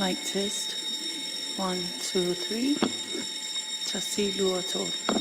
Mic test. 1 2 3. 1 2 3.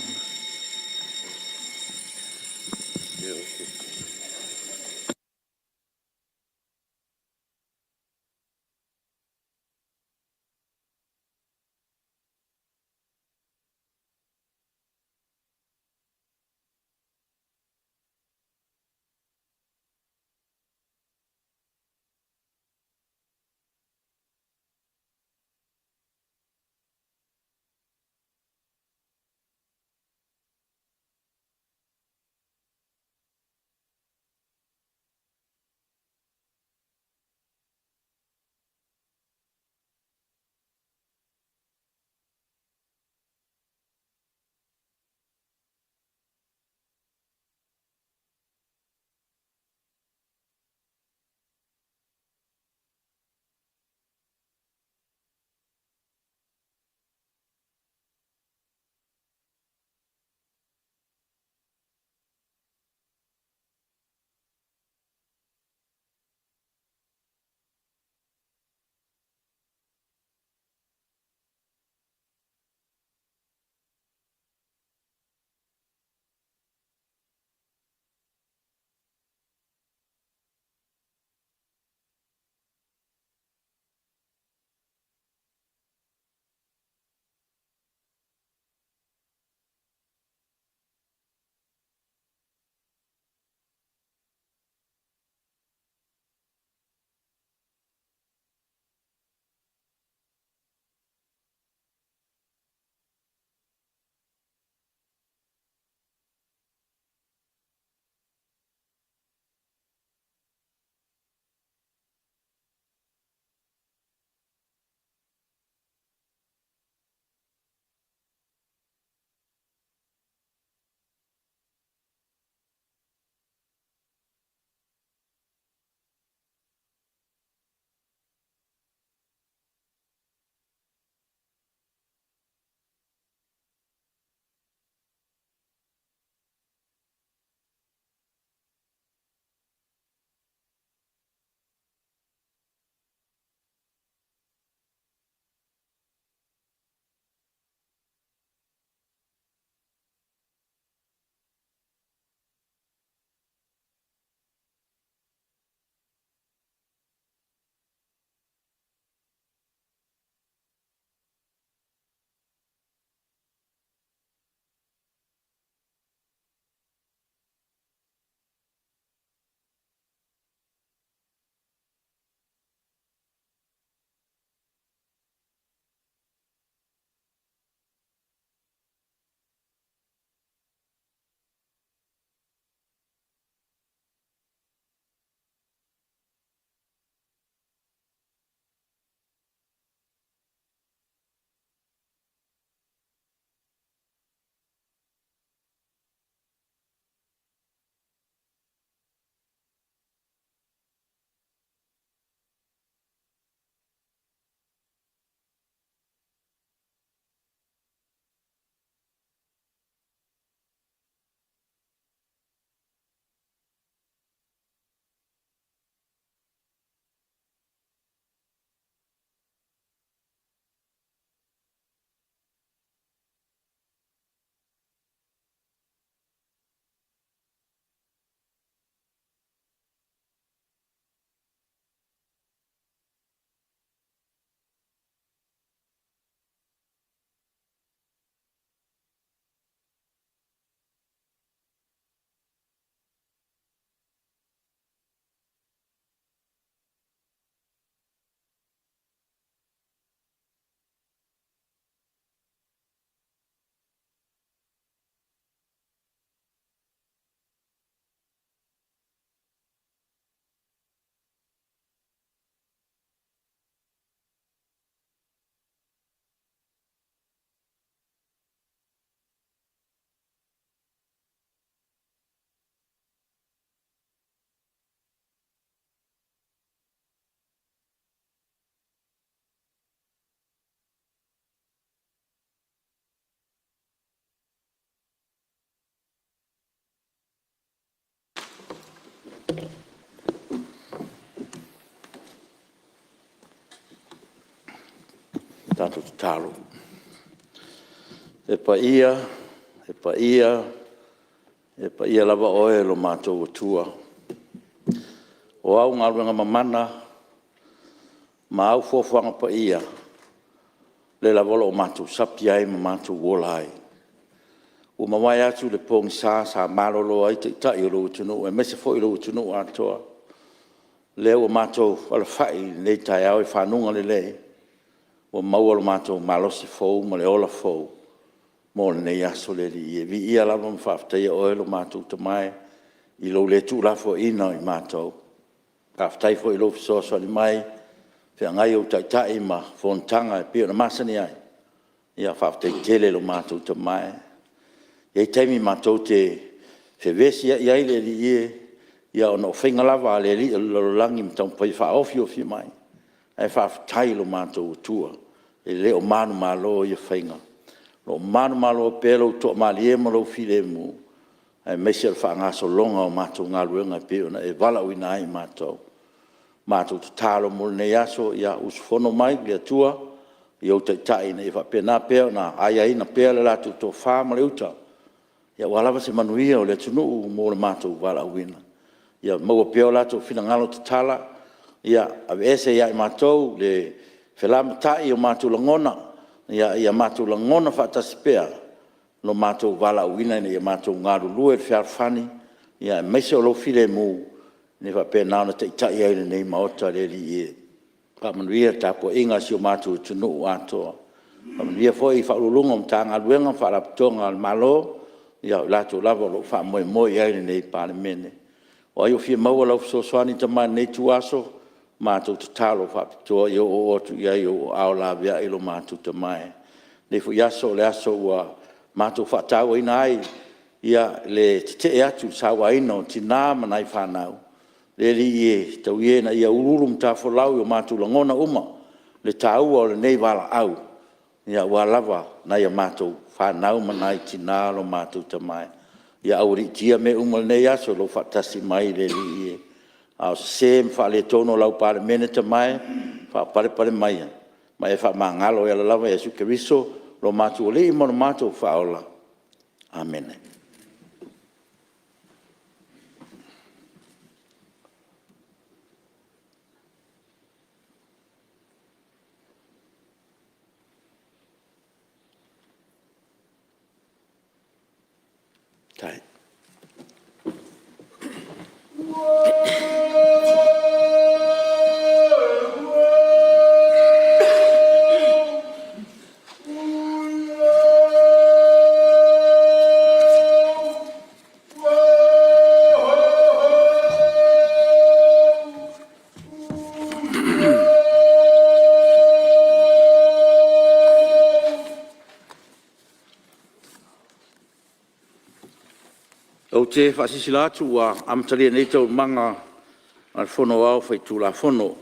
Tatou tatalo. E paia, e paia, e paia lava oe lo matou Atua, o au galuega mamana ma au foafoaga paia, lea lava o lo o matou sapi ai ma matou ola ai. Ua mavae atu le pogisa sa malolo ai Taitai o lou atunuu aemaise foi o lou atunuu atoa, lea ua matou alafai i lenei taeao i fanuga lelei ua maua lo matou malosi fou ma le ola fou mo lenei aso le Alii e. Viia lava ma faafetaia oe lo matou Tama e i lou le tuulafoaiina o i matou. Faafetai foi i lou fesoasoani mai i le feagai ai o Taitai ma fonotaga e pei ona masani ai. Ia faafetai tele i lo matou Tama e. E i ai taimi matou te fevesiai ai le Alii e, ona o faiga lava a le alii o le lalolagi ma taumafai e faaofiofi mai, ae faafetai i lo matou Atua e le o manumalo ia faiga. O lo o manumalo pea lou toamalie ma lou filemu aemaise o le faagasologa o matou galuega e pei ona e valaauina ai i matou. Matou tatalo mo lenei aso, ia usufono mai le Atua i ou Taitai ina ia faapena pea ona aiaina pea le latou tofa ma le uta aua lava se manuia o le atunuu mo le matou valaauina. Ia maua pea o latou finagalo tatala, ia aveese ia i matou le felamatai o matou lagona, ia matou lagona faatasi pea lo matou valaauina ina ia matou galulue fealofani aemaise o lou filemu ina ia faapena ona taitai ai lenei Maota le Alii e. Faamanuia le tapuaiga a si o matou atunuu atoa, faamanuia foi i Ofisa Sili o Pulega o Matagaluega ma Faalapotopotoga a le Malo, o i latou lava o lo o faamoemoe i ai lenei Palemene. O ai o fia maua lau fesoasoani Tama i lenei ituaso, matou tatalo faapitoa ia oooo atu i ai i ou aao laveai lo matou Tama e. O lenei foi aso o le aso ua matou faatauaina ai le tetee atu i le sauaina o tina ma nai fanau, le Alii e, tau ia ina ia uluulu matafolau i o matou lagona uma le taua o lenei valaau aua lava nai a matou fanau ma nai tina lo matou Tama e. Ia aualiitia mea uma i lenei aso i lou faatasi mai le Alii e. A o sese ma faaletonu o lau Palemene Tama e, faapalepale maia ma e faamagalo e ala lava ia Iesu Keriso lo matou Alii ma lo matou Faaola. Amene. Ou te faasilasila atu ua amatalia nei Taualumaga a le Fono Aoao Faitulafono.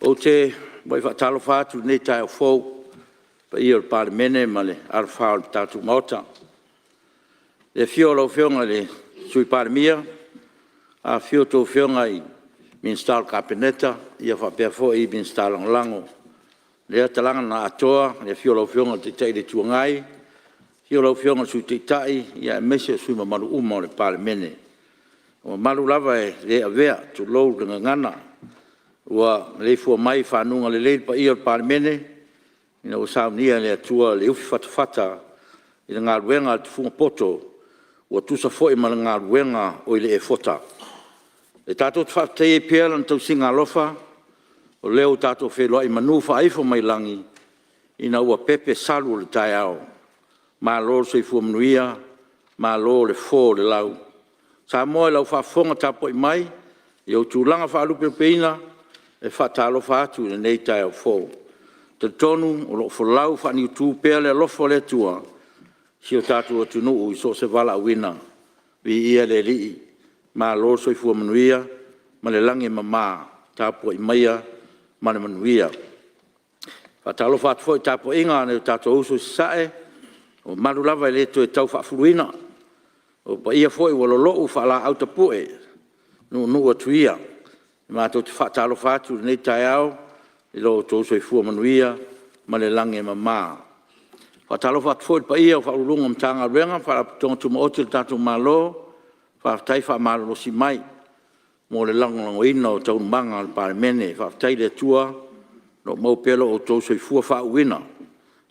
Ou te muai faatalofa atu i lenei taeao fou i le paia o le Palemene ma le alafa o le tatou Maota. I le afio o lau Afioga i le Sui Palemia, afifio a outou Afioga i Minisita o le Kapeneta faapea foi Minisita Lagolago. Lea talaga na atoa i le afio o lau Afioga i le Taitai o le Itu Agai, afio lau Afioga i le Sui Taitai aemaise o sui usufono mamalu uma o le Palemene. O mamalu lava e le avea, tulou le gagana, ua maleifua mai i faguga lelei le paia o le Palemene ina ua saunia e le Atua le ufifatafata i le galuega a le tufuga poto ua tusa foi ma le galuega o i le Efota. E tatou te faafetaia ai pea Lana tausiga alofa o lea ua tatou feiloai i manu faaifo mai lagi ina ua pepe salu o le taeao. Malo le soifua manuia, malo le fō o le lau. Samoa i lau faafofoga tapuai mai i ou tulaga faalupelupeina, e faatalofa atu i lenei taeao fou. E talitonu o lo o folau faaniutu pea le alofa o le Atua i si o tatou atunuu i so o se valaauina. Viia le Alii, malo le soifua manuia ma le lagi e mama. Tapuai maia ma le manuia. E faatalofa atu foi i le tapuaiga a nai o tatou uso i Sasae, o mamalu lava e le toe tau faafuluina, o paia foi ua lolo'u faalaau tapu'e, nuunuu atu ia. Matou te faatalofa atu i lenei taeao i lo outou soifua manuia ma le lagi e mama. E faatalofa atu foi i le paia o Ofisa Sili o Pulega o Matagaluega ma Faalapotopotoga Tumaoti a le tatou Malo, faafetai faamalolosi mai mo le lagolagoina o Taualumaga a le Palemene. Faafetai i le Atua o lo o maua pea lo outou soifua faauuina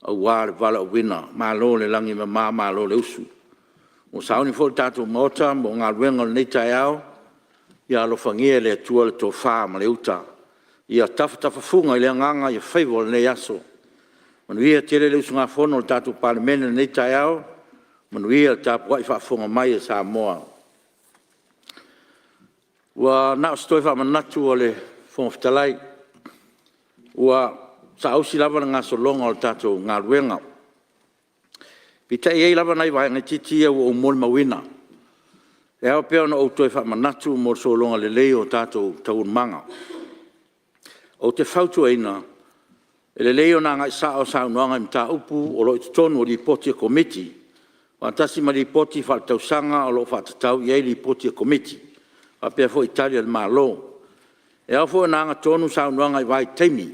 aua le valaauina. Malo le lagi e mama malo le usu. Ua sauni foi le tatou Maota mo galuega o lenei taeao, ia alofagia e le Atua le tofa ma le uta ia tafatafafuga i le agaga faiva o lenei aso. Manuia tele le usugafono a le tatou Palemene i lenei taeao, manuia le tapuai faafofoga mai a Samoa. Ua na o se toe faamanatu a le Fofoga Fetalai, ua saausi lava le gasologa o le tatou galuega, peitai e i ai lava nai vaega itiiti ia ua ou molimauina e ao pea ona ou toe faamanatu mo le sologa lelei o tatou taualumaga. Ou te fautuaina, e lelei ona agai sao saunoaga i mataupu o lo o i totonu o Lipoti a Komiti faatasi ma Lipoti Faaletausaga o lo o faatatau i ai Lipoti a Komiti faapea foi Tali a le Malo. E ao foi ona agatonu saunoaga i vaitaimi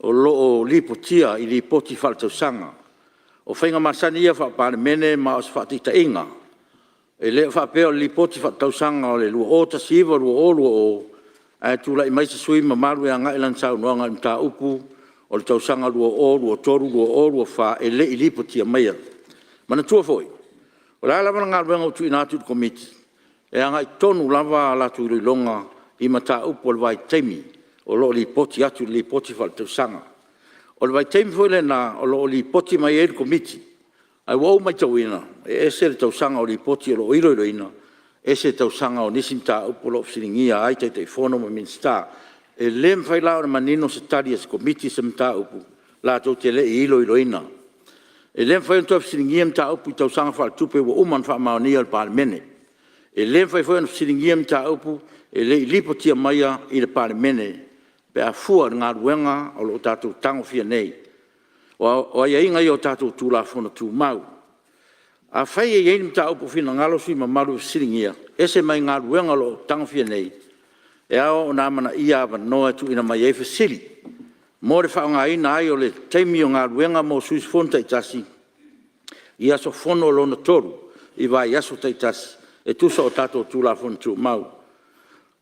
o lo o lipotia i Lipoti Faaletausaga. O faiga masani ia Faa-Palemene ma o se faataitaiga. E le faapea o le Lipoti Faaletausaga o le 2019/2020 ae tulai mai se sui usufono mamalu e agai lana saunoaga i mataupu o le tausaga 2023/2024 e le i lipotia maia. Manatua foi, o le a lava le galuega ua tuuina atu i le Komiti, e agai tonu lava a latou iloiloga i mataupu o le vaitaimi o lo o lipoti atu i le Lipoti Faaletausaga. O le vaitaimi foi lena o lo o lipoti mai ai le Komiti, ae ua ou matauina e ese le tausaga o Lipoti o lo o iloiloina ese tausaga o nisi mataupu o lo o fesiligia ai Taitaifono ma Minisita. E le mafai la ona manino se tali a se Komiti i se mataupu latou te le i iloiloina. E le mafai ona toe fesiligia mataupu i tausaga faaletupe ua uma ona faamaonia e le Palemene. E le mafai foi ona fesiligia mataupu e le i lipotia maia i le Palemene pe a fua i le galuega o lo o tatou tagofia nei. O aiaiga ia o tatou Tulafono Tumau. Afai e i ai ni mataupu ua finagalo sui usufono mamalu e fesiligia e ese mai galuega o lo o tagofia nei, e ao ona amanaia avanoa e tuuina mai ai fesili mo le faaaogaina ai o le taimi o galuega mo sui usufono taitasi i aso fono lona tolu i vaiaso taitasi e tusa o tatou Tulafono Tumau.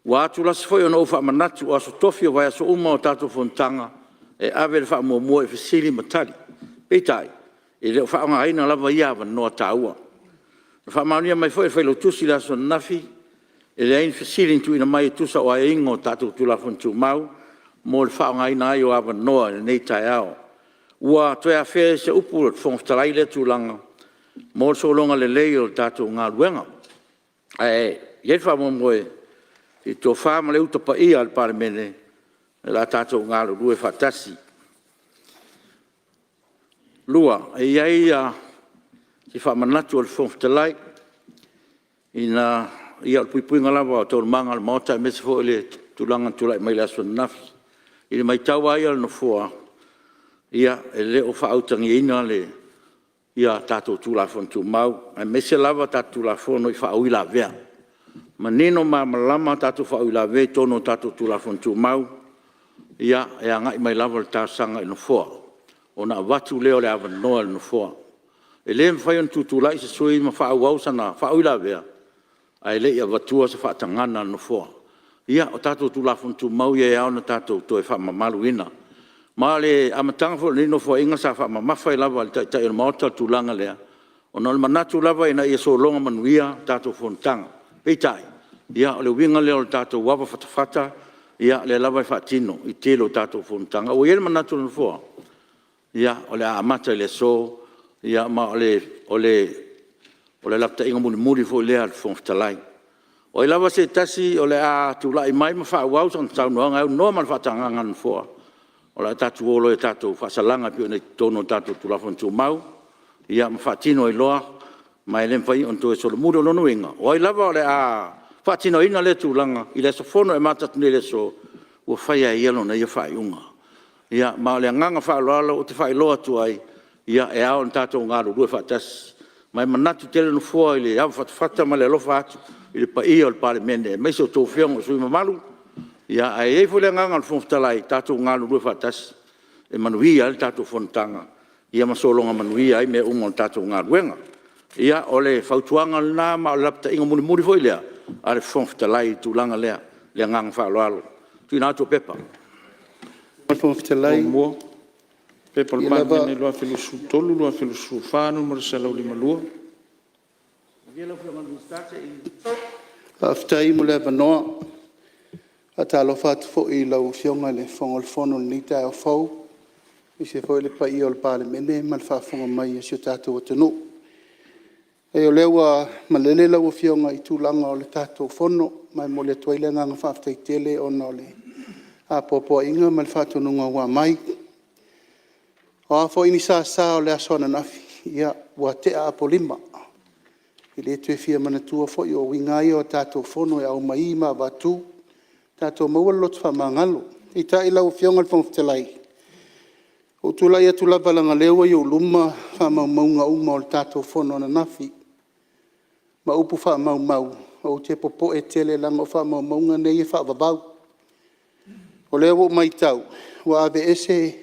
Ua atulasi foi ona ou faamanatu o aso tofi o vaiaso uma o tatou fonotaga e ave le faamuamua i fesili ma tali. Peitai, e le o faaaogaina lava ia avanoa taua. Na faamaonia mai foi e le Failautusi i le aso ananafi e leai ni fesili na tuuina mai e tusa o aiaiga o tatou Tulafono Tumau mo le faaaogaina ai o avanoa i lenei taeao. Ua toe afea i se upu a le Fofoga Fetalai lea tulaga mo le sologa lelei o le tatou galuega. Ae i ai le faamoemoe i le tofa ma le uta paia a le Palemene o le a tatou galulue faatasi. Lua, e i ai si faamanatu a le Fofoga Fetalai ina ia, o le puipuiga lava o Taualumaga a le Maota aemaise foi o le tulaga na tulai mai i le aso ananafi. I le maitau lava ia a le Nofoa, e le o faautagiaina tatou Tulafono Tumau aemaise lava tatou Tulafono i faauilavea. E manino ma malamalama tatou faauilavea i totonu o tatou Tulafono Tumau, e agai mai lava le talosaga i le Nofoa ona avatu lea o le avanoa e le Nofoa. E le mafai ona tutulai se sui usufono ma faaauau sana faauilavea ae le i avatua se faatagaga a le Nofoa. Ia, o tatou Tulafono Tumau ia e ao ona tatou toe faamamaluina. Ma o le amataga foi o lenei Nofoaiga sa faamamafa ai lava e le Taitai o le Maota le tulaga lea ona o le manatu lava ina ia sologa manuia tatou fonotaga. Peitai, ia o le uiga lea o le tatou avafatafata lea lava e faatino i le tele o tatou fonotaga. Ua i ai le manatu o le Nofoa, ia o le a amata i le aso ma o le lapataiga mulimuli foi lea a le Fofoga Fetalai. O ai lava se tasi o le a tulai mai ma faaauau sana saunoaga e aunoa ma le faatagaga a le Nofoa, o le a tatou o loa i a tatou faasalaga e pei ona i totonu o tatou Tulafono Tumau ma faatino ai loa ma e le mafai ona toe solomuli. O lona uiga, o ai lava o le a faatinoina lea tulaga i le aso fono e amata atu nei i le aso, ua fai lava e ia lona ia faaiuga. Ia ma o le agaga faaaloalo ou te faailoa atu ai, e ao ona tatou galulue faatasi. Ma e manatu tele le Nofoa i le avafatafata ma le alofa atu i le paia o le Palemene aemaise a outou Afioga i sui usufono mamalu. Ae i ai foi le agaga o le Fofoga Fetalai, tatou galulue faatasi e manuia ai le tatou fonotaga ma sologa manuia ai mea uma o le tatou galuega. Ia, o le fautuaga lena ma o le lapataiga mulimuli foi lea a le Fofoga Fetalai i le tulaga lea. Ma le agaga faaaloalo. 1. Tuuina atu o Pepa. P.P.2023/2024 Nu.102. Faafetai mo le avanoa. E faatalofa atu foi i lau Afioga i le Fofoga o le Fono i lenei taeao fou, aemaise foi le paia o le Palemene ma le faafofoga mai a si o tatou atunuu. O lea ua malele lau Afioga i tulaga o le tatou Fono, ma e momoli atu ai le agaga faafetai tele ona o le apoapoaiga ma le faatonuga ua aumai. O a foi ni sasa o le aso ananafi, ia ua tea apolima, e le toe fia manatua foi, o uiga lava ia o tatou Fono e aumai ma avatu, tatou maua le loto faamagalo. Peitai lau Afioga i le Fofoga Fetalai, ua ou tulai atu lava leaga o lea ua i ou luma faamaumauga uma o le tatou Fono ananafi ma upu faamaumau, ou te popoe tele leaga o faamaumauga nei e faavavau. O lea ua ou matau ua aveese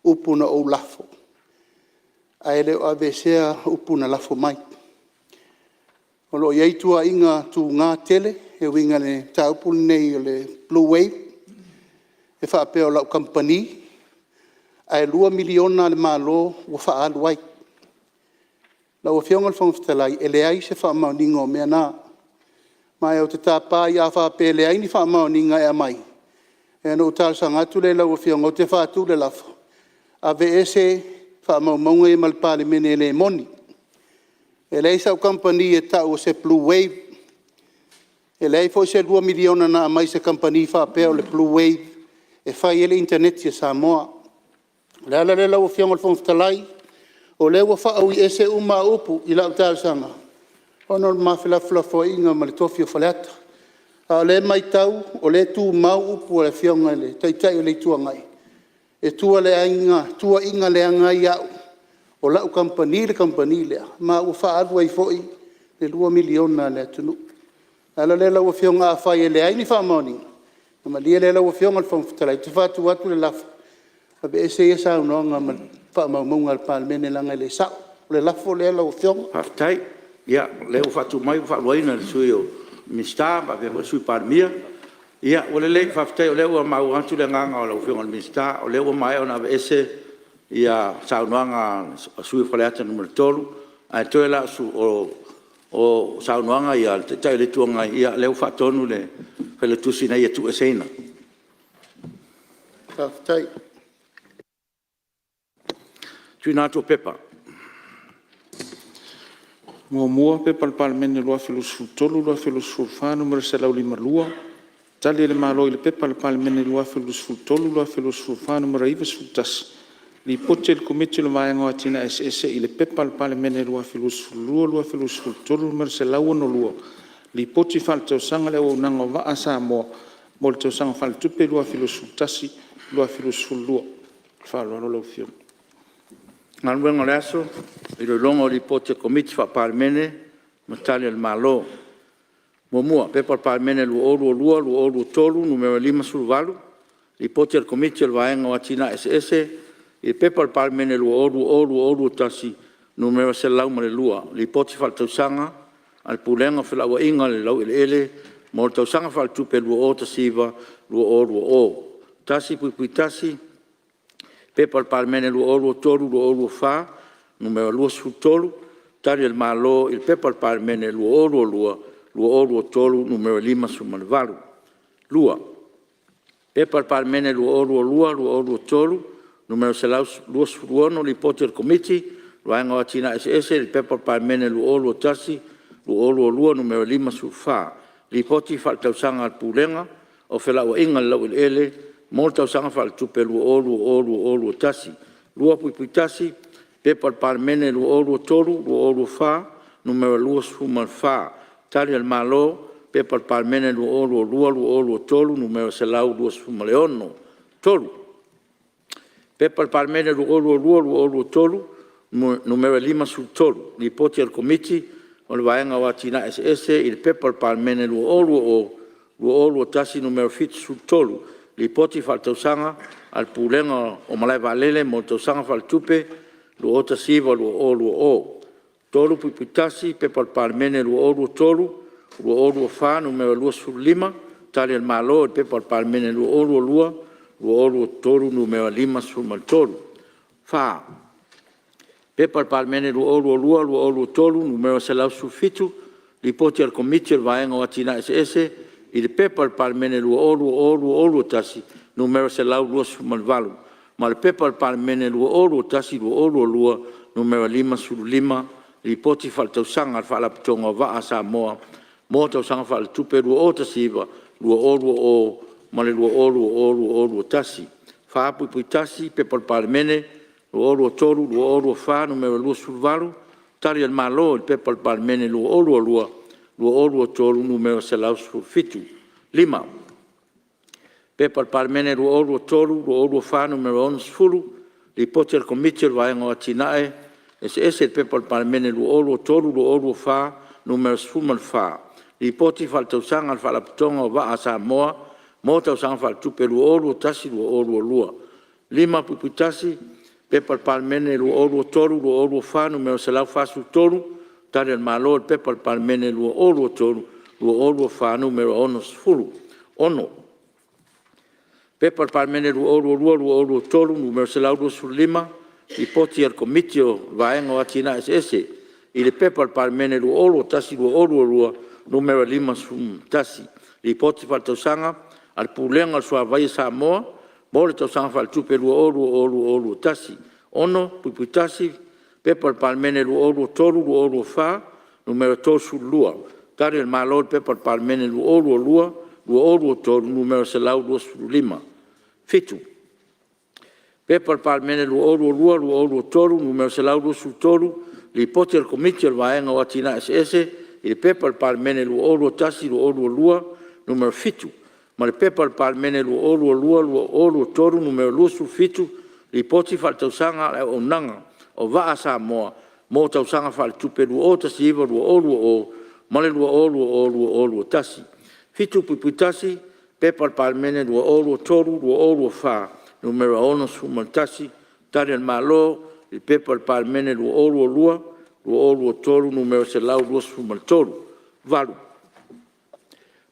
upu na ou lafo, ae le o aveesea upu na lafo mai. O lo o i ai tuuaiga tuga tele e uiga i le mataupu lenei o le blue wave e faapea o lau kamupani, ae $2 miliona a le Malo ua faaalu ai. Lau Afioga i le Fofoga Fetalai, e leai se faamaoniga o mea na. Ma ou te tapa ai, a faapea e leai ni faamaoniga e aumai, ia ona ou talosaga atu lea i lau Afioga, ou te faatu le lafo, Aveese faamaumauga ia ma le Palemene e le moni. E leai sau kamupani e tau o se Blue Wave, e leai foi se $2 miliona na aumai i se kamupani faapea o le Blue Wave e fai ai le initaneti a Samoa. O le ala lea lau Afioga i le Fofoga Fetalai, o lea ua faauiese uma au upu i lau talosaga ona o le ma felafolafoaiga ma le tofi o Faleata. A o lea e matau o lea e tumau upu a le Afioga i le Taitai o le Itu Agai, e tuuaia leaga ai au, o lau kamupani le kamupani lea, ma ua faaalu ai foi le $2 miliona a le atunuu. O le ala lea lau Afioga afai e leai ni faamaoniga, ona malie lea lau Afioga i le Fofoga Fetalai, ou te faatu atu le lafo, Aveese ia saunoaga ma faamaumauga a le Palemene leaga e le sao. O le lafo lea lau Afioga. Faafetai. Ia, o lea ua faatu mai ua faaluaina e le Sui Minisita faapea foi le Sui Palemia. Ia ua lelei, faafetai o lea ua maua atu le agaga o lau Afioga i le Minisita, o lea ua maea ona aveese saunoaga a le sui usufono mo Faleata 3, ae toe la o saunoaga a le Taitai o le Itu Agai, ia lea ua faatonu le Failautusi ina ia tuueseina. Faafetai. 1. P.P.2023/2024 Nu.152, Tali a le Malo i le P.P.2023/2024 Nu.91, Lipoti a le Komiti o le Vaega o Atinae Eseese i le P.P.2022/2023 Nu.162, Lipoti Faaletausaga a le Auaunaga o Vaa a Samoa mo le Tausaga Faaletupe 2011/2012. Ma le faaaloalo lau Afioga. Galuega-o-le-Aso, Iloiloga o Lipoti a Komiti Faa-Palemene ma Tali a le Malo. 1. P.P.2022/2023 Nu.58, Lipoti a le Komiti o le Vaega o Atinae Eseese i le P.P.2020/2021 Nu.102, Lipoti Faaletausaga a le Pulega o Felauaiga i le Laueleele mo le Tausaga Faaletupe 2019/2020. 1.1. P.P.2022/2023 Nu.23, Tali a le Malo i le P.P.2022/2023 Nu.58. 2. P.P.2022/2023 Nu.126, Lipoti a le Komiti o le Vaega o Atinae Eseese i le P.P.2021/2022 Nu.54, Lipoti Faaletausaga a le Pulega o Felauaiga i le Laueleele mo le Tausaga Faaletupe 2020/2021. 2.1. P.P.2023/2024 Nu.24, Tali a le Malo P.P.2022/2023 Nu.126. 3. P.P.2022/2023 Nu.53, Lipoti a le Komiti o le Vaega o Atinae Eseese i le 2021 Nu.73, Lipoti Faaletausaga a le Pulega o Malae Vaalele mo le Tausaga Faaletupe 2019/2020. 3.1 P.P.2023/2024 Nu.25, Tali a le Malo i le P.P.2022/2023 Nu.53. 4. P.P.2022/2023 Nu.117, Lipoti a le Komiti o le Vaega o Atinae Eseese i le P.P.2020/2021 Nu.128, ma le P.P.2021/2022 Nu.55, Lipoti Faaletausaga a le Faalapotopotoga o Vaa a Samoa mo Tausaga Faaletupe 2019/2020 ma le 2020/2021. 4.1 P.P.2023/2024 Nu.28, Tali a le Malo i le P.P.2022/2023 Nu.117. 5. P.P.2023/2024 Nu.60, Lipoti a le Komiti o le Vaega o Atinae Eseese i le P.P.2023/2024 Nu.14, Lipoti Faaletausaga a le Faalapotopotoga o Vaa a Samoa mo Tausaga Faaletupe 2021/2022. 5.1 P.P.2023/2024 Nu.143, Tali a le Malo i le P.P.2023/2024 Nu.60. 6. P.P.2022/2023 Nu.125, Lipoti a le Komiti o le Vaega o Atinae Eseese i le P.P.2021/2022 Nu.51, Lipoti Faaletausaga a le Pulega o le Suavai a Samoa mo le Tausaga Faaletupe 2020/2021. 6.1 P.P.2023/2024 Nu.32, Tali a le Malo i le P.P.2022/2023 Nu.125. 7. P.P.2022/2023 Nu.123, Lipoti a le Komiti o le Vaega o Atinae Eseese i le P.P.2021/2022 Nu.7 ma le P.P.2022/2023 Nu.27, Lipoti Faaletausaga a le Auaunaga o Vaa a Samoa mo Tausaga Faaletupe 2019/2020 ma le 2020/2021. 7.1 P.P.2023/2024 Nu.61, Tali a le Malo i le P.P.2022/2023 Nu.123. 8.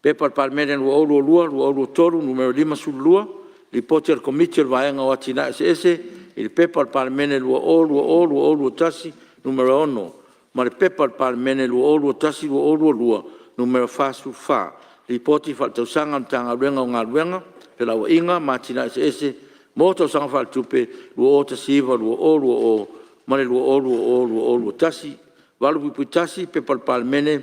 P.P.2022/2023 Nu.52, Lipoti a le Komiti o le Vaega o Atinae Eseese i le P.P.2020/2021 Nu.6 ma le P.P.2021/2022 Nu.44, Lipoti Faaletausaga a le Matagaluega o Galuega, Felauaiga ma Atinae Eseese mo Tausaga Faaletupe 2019/2020 ma le 2020/2021. 8.1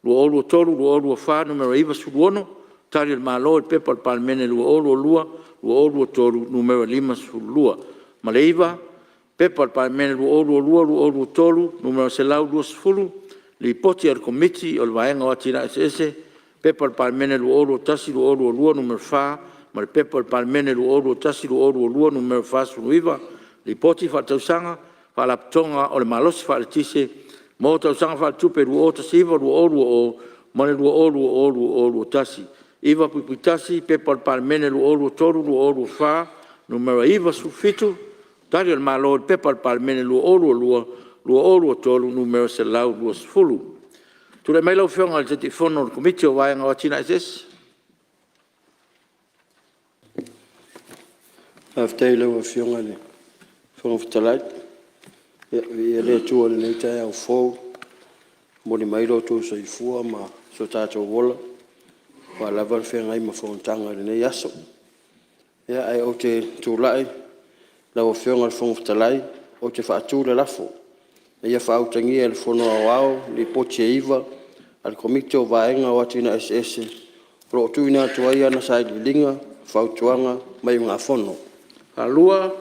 P.P.2023/2024 Nu.96, Tali a le Malo i le P.P.2022/2023 Nu.52 ma le 9. P.P.2022/2023 Nu.120, Lipoti a le Komiti o le Vaega o Atinae Eseese, P.P.2021/2022 Nu.4 ma le P.P.2021/2022 Nu.49, Lipoti Faaletausaga a Faalapotopotoga o le Malosi Faaeletise mo Tausaga Faaletupe 2019/2020 ma le 2020/2021. 9.1 P.P.2023/2024 Nu.97, Tali a le Malo i le P.P.2022/2023 Nu.120. Tulai mai lau Afioga i le Taitaifono o le Komiti o le Vaega o Atinae Eseese. Faafetai i lau Afioga i le Fofoga Fetalai, ia viia le Atua i lenei taeao fou ua momoli mai lo outou soifua ma so tatou ola aua lava le feagai ma fonotaga i lenei aso. Ae ou te tulai lau Afioga i le Fofoga Fetalai ou te faatu le lafo, Ina ia faautagia e le Fono Aoao Lipoti e iva a le Komiti o le Vaega o Atinae Eseese o lo o tuuina atu ai ana Sailiiliga, Fautuaga ma Iugafono. Ia, o lea ua maea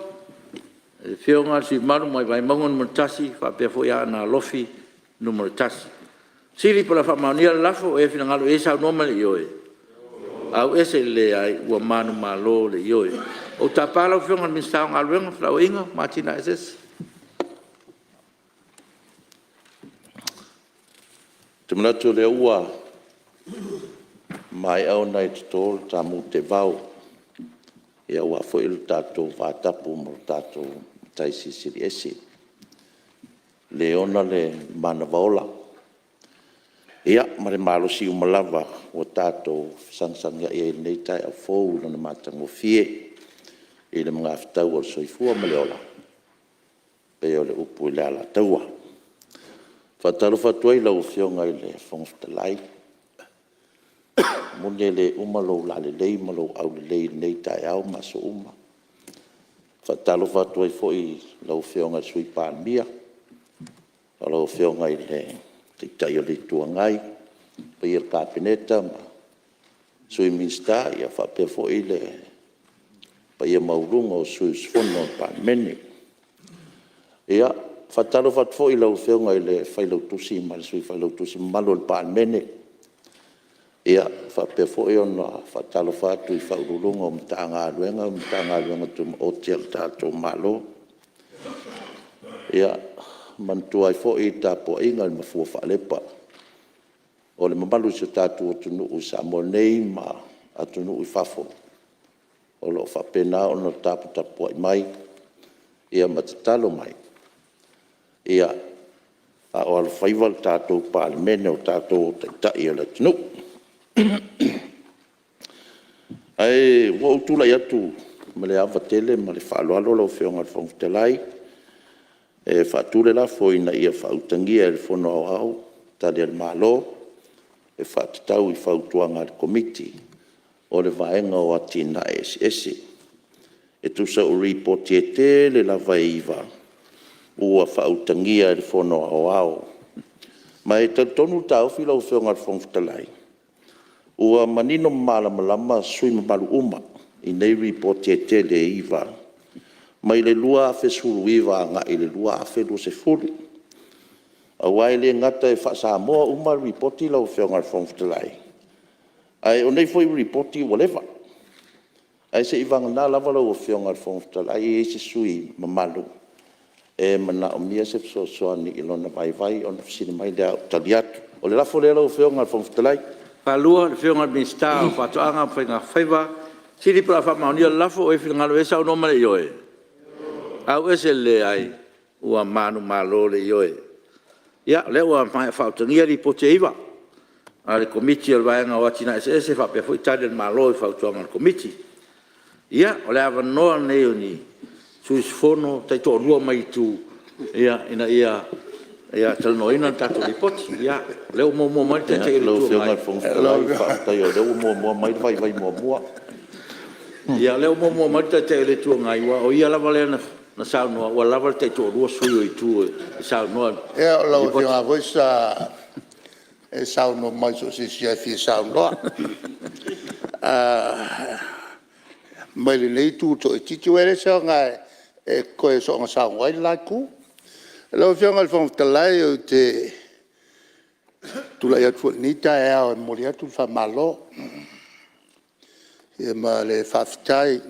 faautagia e le mamalu o le Fono. O le a faataatiaese nei Galuega. Ou te tapa lau Afioga i le Minisita o Galuega, Felauaiga ma Atinae Eseese. Ou te manatu o lea ua maea ona e toto le taamu teevao aua foi lo tatou vatapu ma lo tatou Matai Silisili Ese, Le ona le manava ola ma le malosi uma lava ua tatou fesagisagi ai i lenei taeao fou i lona matagofie i le magafetau o le soifua ma le ola e pei o le upu i le Alataua. E faatalofa atu ai i lau Afioga i le Fofoga Fetalai, e moni e le uma lou lalelei ma lou aulelei i lenei taeao ma aso uma. E faatalofa atu ai foi i lau Afioga i le Sui Palemia, lau Afioga i le Taitai o le Itu Agai, le paia i le Kapeneta ma Sui Minisita, faapea foi le paia maualuga o sui usufono o le Palemene. E faatalofa atu foi i lau Afioga i le Failautusi ma le Sui Failautusi mamalu o le Palemene, e faapea foi ona faatalofa atu i Ofisa Sili o Pulega o Matagaluega ma Matagaluega Tumaoti a le tatou Malo. E manatua ai foi le tapuaiga a le mafua faalepa o le mamalu o si o tatou atunuu i Samoa nei ma atunuu i fafo o lo o faapena ona taputapuai mai ma tatalo mai, a o alofaiva le tatou Palemene, o tatou o Taitai o le atunuu. Ae ua ou tulai atu ma le ava tele ma le faaaloalo lau Afioga i le Fofoga Fetalai e faatu le lafo, Ina ia faautagia e le Fono Aoao Tali a le Malo e faatatau i Fautuaga a le Komiti o le Vaega o Atinae Eseese e tusa o Lipoti e tele lava e 9 ua faautagia e le Fono Aoao. Ma e talitonu le taofi lau Afioga i le Fofoga Fetalai, ua manino ma malamalama sui usufono mamalu uma i nei Lipoti e tele e 9 mai le 2019 agai i le 2020. Aua e le gata e faa-Samoa uma Lipoti lau Afioga i le Fofoga Fetalai, ae o nei foi Lipoti ua leva. Ae seiavagana lava lau Afioga i le Fofoga Fetalai e i ai se sui usufono mamalu e manaomia se fesoasoani i lona vaivai ona fesili mai lea ae ou tali atu. O le lafo lea lau Afioga i le Fofoga Fetalai. Ia faamaonia le lafo. O ai e finagalo i ai saunoa ma le ioe. Ua manumalo le Ioe. Ia o lea ua maea faautagia Lipoti e 9 a le Komiti o le Vaega o Atinae Eseese faapea foi Tali a le Malo i Fautuaga a le Komiti. Ia o le avanoa lenei o ni sui usufono e taitoalua mai itu ina ia talanoaina le tatou Lipoti. Ia o lea ua muamua mai le Taitai o le Lau Itu Afioga i Agai. le Fofoga Fetalai, faafetai o lea ua muamua mai le vaivai muamua. Ia o lea ua muamua mai le Taitai o le Itu Agai aua o ia lava lea na saunoa ua lava le taitoalua sui o itu e saunoa i le Ia o lau Lipoti. Afioga lava foi sa e saunoa mai so o se isi lava e fia saunoa mai lenei itu toaitiiti, aua e leai se aoga e toe soona saunoa ai le la itu. Lau Afioga i le Fofoga Fetalai ou te tulai atu foi i lenei taeao e momoli atu le faamalo ma le faafetai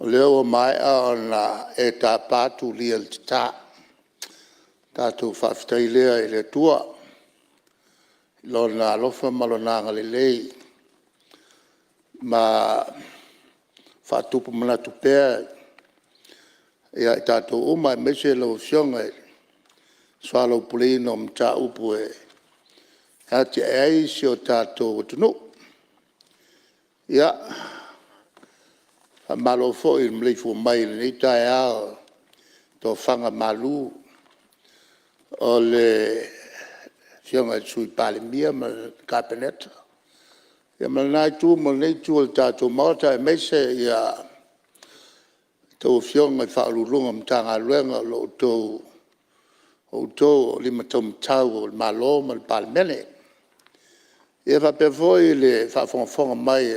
o lea ua maea ona e tapa tulia i le tata. Tatou faafetai lea i le Atua i Lona alofa ma Lona agalelei ma faatupu manatu pea ia i tatou uma aemaise lau Afioga i le soalaupuleina o mataupu e atiae ai si o tatou atunuu. Ia, faamalo foi i le maleifua mai i lenei taeao i tofaga malu o le Afioga i le Sui Palemia ma le Kapeneta, ia ma lena itu ma lenei itu o le tatou Maota aemaise a outou Afioga i Ofisa Sili o Pulega o Matagaluega o outou o lima taumatau o le Malo ma le Palemene. Ia faapea foi le faafogafoga mai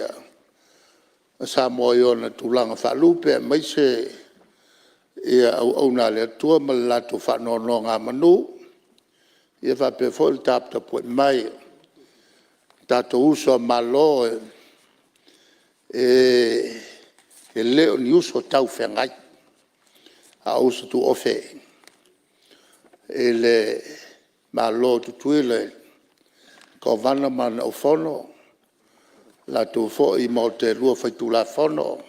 a Samoa i ona tulaga faalupe aemaise auauna a le Atua ma le latou faanonogamanu, ia faapea foi le taputapuai mai a tatou uso a Malo e le o ni uso taufeagai a o uso tuofe i le Malo o Tutuila i le Kovana ma lana Aufono, latou foi Maota e Lua Faitulafono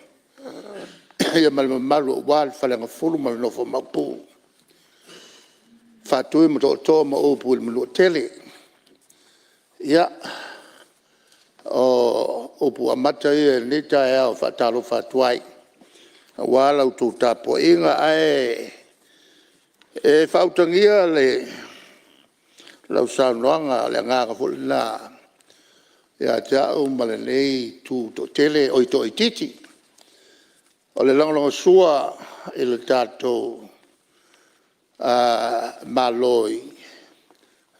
ma le mamalu aua le Faleagafulu ma le nofo a Maopu, Faatui ma Tootoo ma upu i le Manuatele. Ia, o upu amata ia i lenei taeao e faatalofa atu ai aua la outou tapuaiga. Ae faautagia lau saunoaga, o le agaga foi lena ia te au ma lenei itu toaitiiti, o le lagolagosua i le tatou Malo e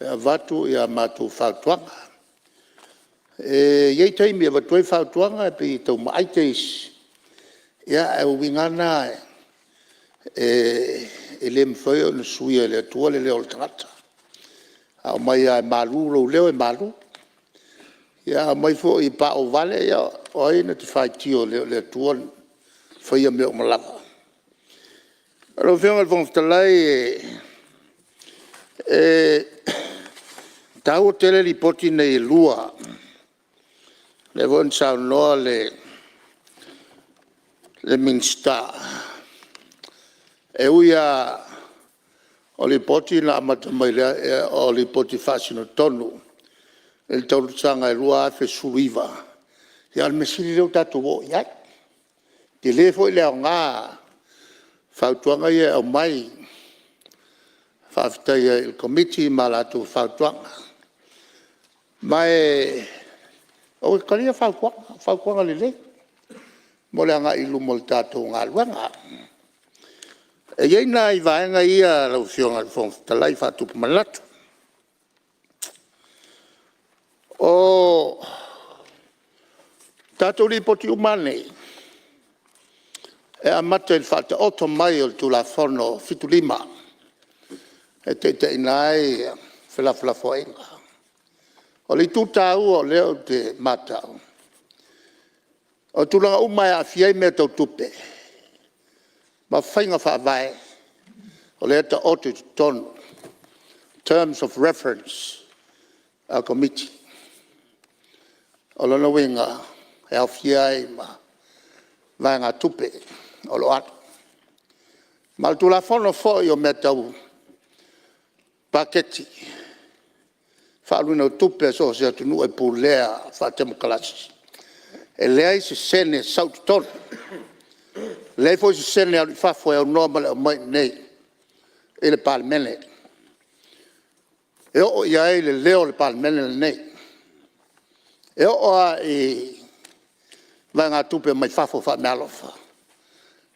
avatu a matou fautuaga. E i ai taimi e avatu ai fautuaga e pei e tau maai teisi, ae o uiga lava na e le mafai ona suia e le Atua le leo o le tagata. A aumai lava e malu lou leo e malu. Ia a aumai foi e paovale, ia o ai na te faitio e le o le Atua na faia mea uma lava? Lau Afioga i le Fofoga Fetalai, e taua tele Lipoti nei e lua, lea foi na saunoa le Minisita, e ui lava o Lipoti na amata mai o Lipoti e faasino tonu i le tausaga e 2019, a o le mea sili o lea ua tatou oo i ai. E tele foi le aoga o fautuaga ia e aumai, e faafetai ai i le Komiti ma a latou fautuaga. Ma aua e talia fautuaga, o fautuaga lelei mo le agai i luma o le tatou galuega. E i ai nai vaega ia lau Afioga i le Fofoga Fetalai e faatupu manatu. O tatou Lipoti uma lava nei, e amata i le faataoto mai o le Tulafono 75 e taitaiina ai felafolafoaiga. O le itu taua o lea ou te matau, o tulaga uma lava e aafia ai mea tau tupe ma faiga faavae, o lea e taoto i totonu terms of reference a Komiti. O lona uiga, e aofia ai ma vaegatupe o lo o alu. Ma o le Tulafono foi o mea tau Paketi, faaaluina o tupe a so o se atunuu e pulea faa-Temokarasi, e leai se sene e sau i totonu, leai foi se sene e alu i fafo e aunoa ma le aumai i inei i le Palemene e oo i ai le leo o le Palemene lenei. E oo lava i vaegatupe mai fafo faameaalofa,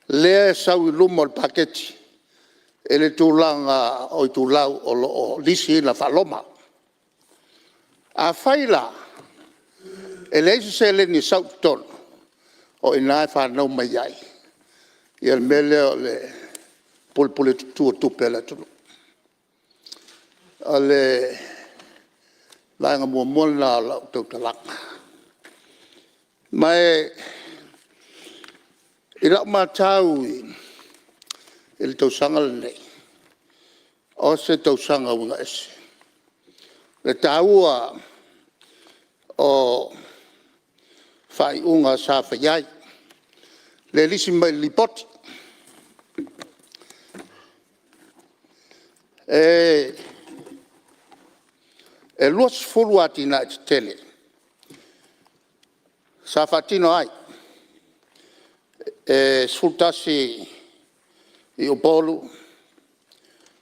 lea e sau i luma o le Paketi i le tulaga o itulau o lo o lisiina faa-Roma. Afai la e leai se seleni e sau i totonu, o i ina e fanau mai ai le mea lea o le pulepuletutu o tupe a le atunuu. O le vaega muamua lena o lau tautalaga. Ma i lau matau i le tausaga lenei, o se tausaga uiga ese le taua o faaiuga sa fai ai, lea e lisi mai i le Lipoti. E 20 atinae tetele sa faatino ai, e 11 i Upolu,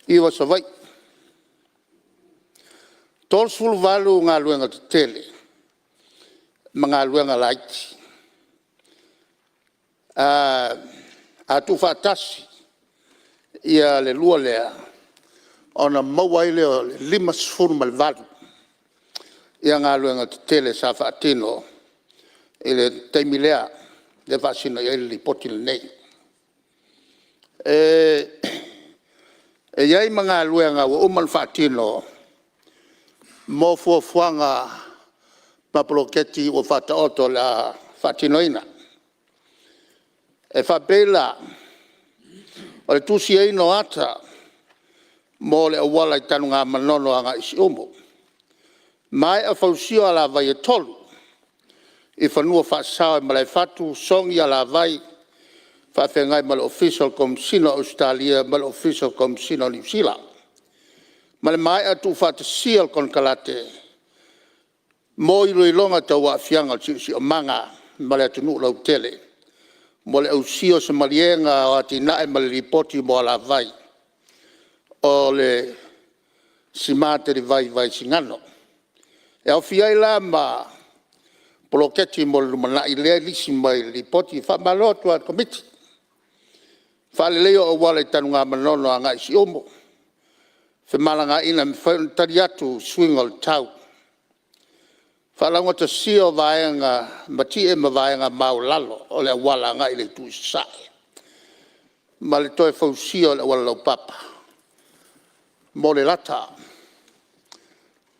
9 i Savaii. E 38 galuega tetele ma galuega laiti. A tuufaatasi le lua lea, ona maua ai lea o le 58 galuega tetele sa faatino i le taimi lea e faasino i ai le Lipoti lenei. E i ai ma galuega ua uma ona faatino mo fuafuaga ma poloketi ua faataoto o le a faatinoina. E faapei la o le tusiaina o ata mo le auala i Tanugamanono agai i Siumu, maea fausia o alavai e 3 i fanua faasao i Malaefatu, Sogi alavai faafeagai ma le Ofisa o le Komesina o Ausetalia ma le Ofisa o le Komesina o Niu Sila. Ma le maea tuufaatasia o le konekarate mo iloiloga tau aafiaga o le siosiomaga ma le atunuu lautele mo le ausia o se maliega o atinae ma le lipoti mo alavai o le sima talivai i Vaisigano. E aofia ai la ma poloketi mo le lumanai lea e lisi mai i le lipoti. Faamalo atu lava i le Komiti. Faaleleia o auala i Tanugamanono agai i Siumu, femalagaaiga e mafai ona tali atu i suiga o le tau. Faalaugatasia o vaega mati'e ma vaega maualalo o le auala agai le itu i Sasae ma le toe fausia o le auala laupapa mo Lelata.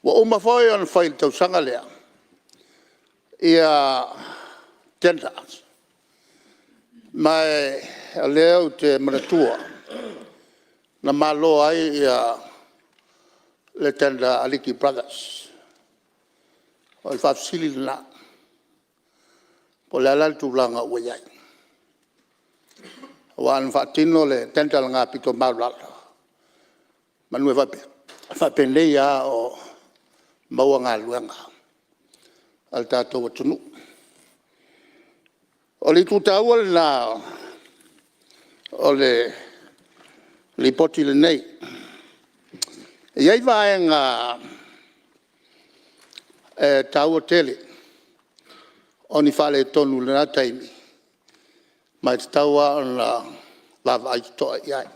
Ua uma foi ona fai i le tausaga lea ia tenders ma o lea ou te manatua na malo ai le tender a Aliki Brothers. O le faafesili lena, po o le a la le tulaga ua i ai? Aua na faatino le tender lena aupito maualalo semeamanu e faapenei lava o maua galuega a le tatou atunuu. O le itu taua lena o le Lipoti lenei. E i ai vaega e taua tele o ni faaletonu i lena taimi ma e tatau lava ona vaavaai totoa i ai, o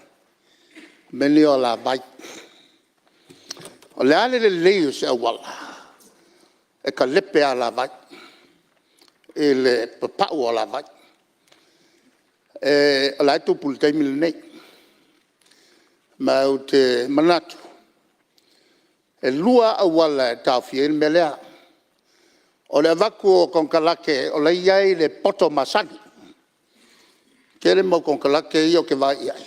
mea nei o alavai. O le a le lelei o se auala, e talepe lava e alavai i le papau o alavai. O la e tupu i le taimi lenei. Ma ou te manatu e lua lava auala e taofia ai le mea lea, o le avatu o konekarate o la e i ai le poto masani. E tele mau konekarate ia ou te vaai i ai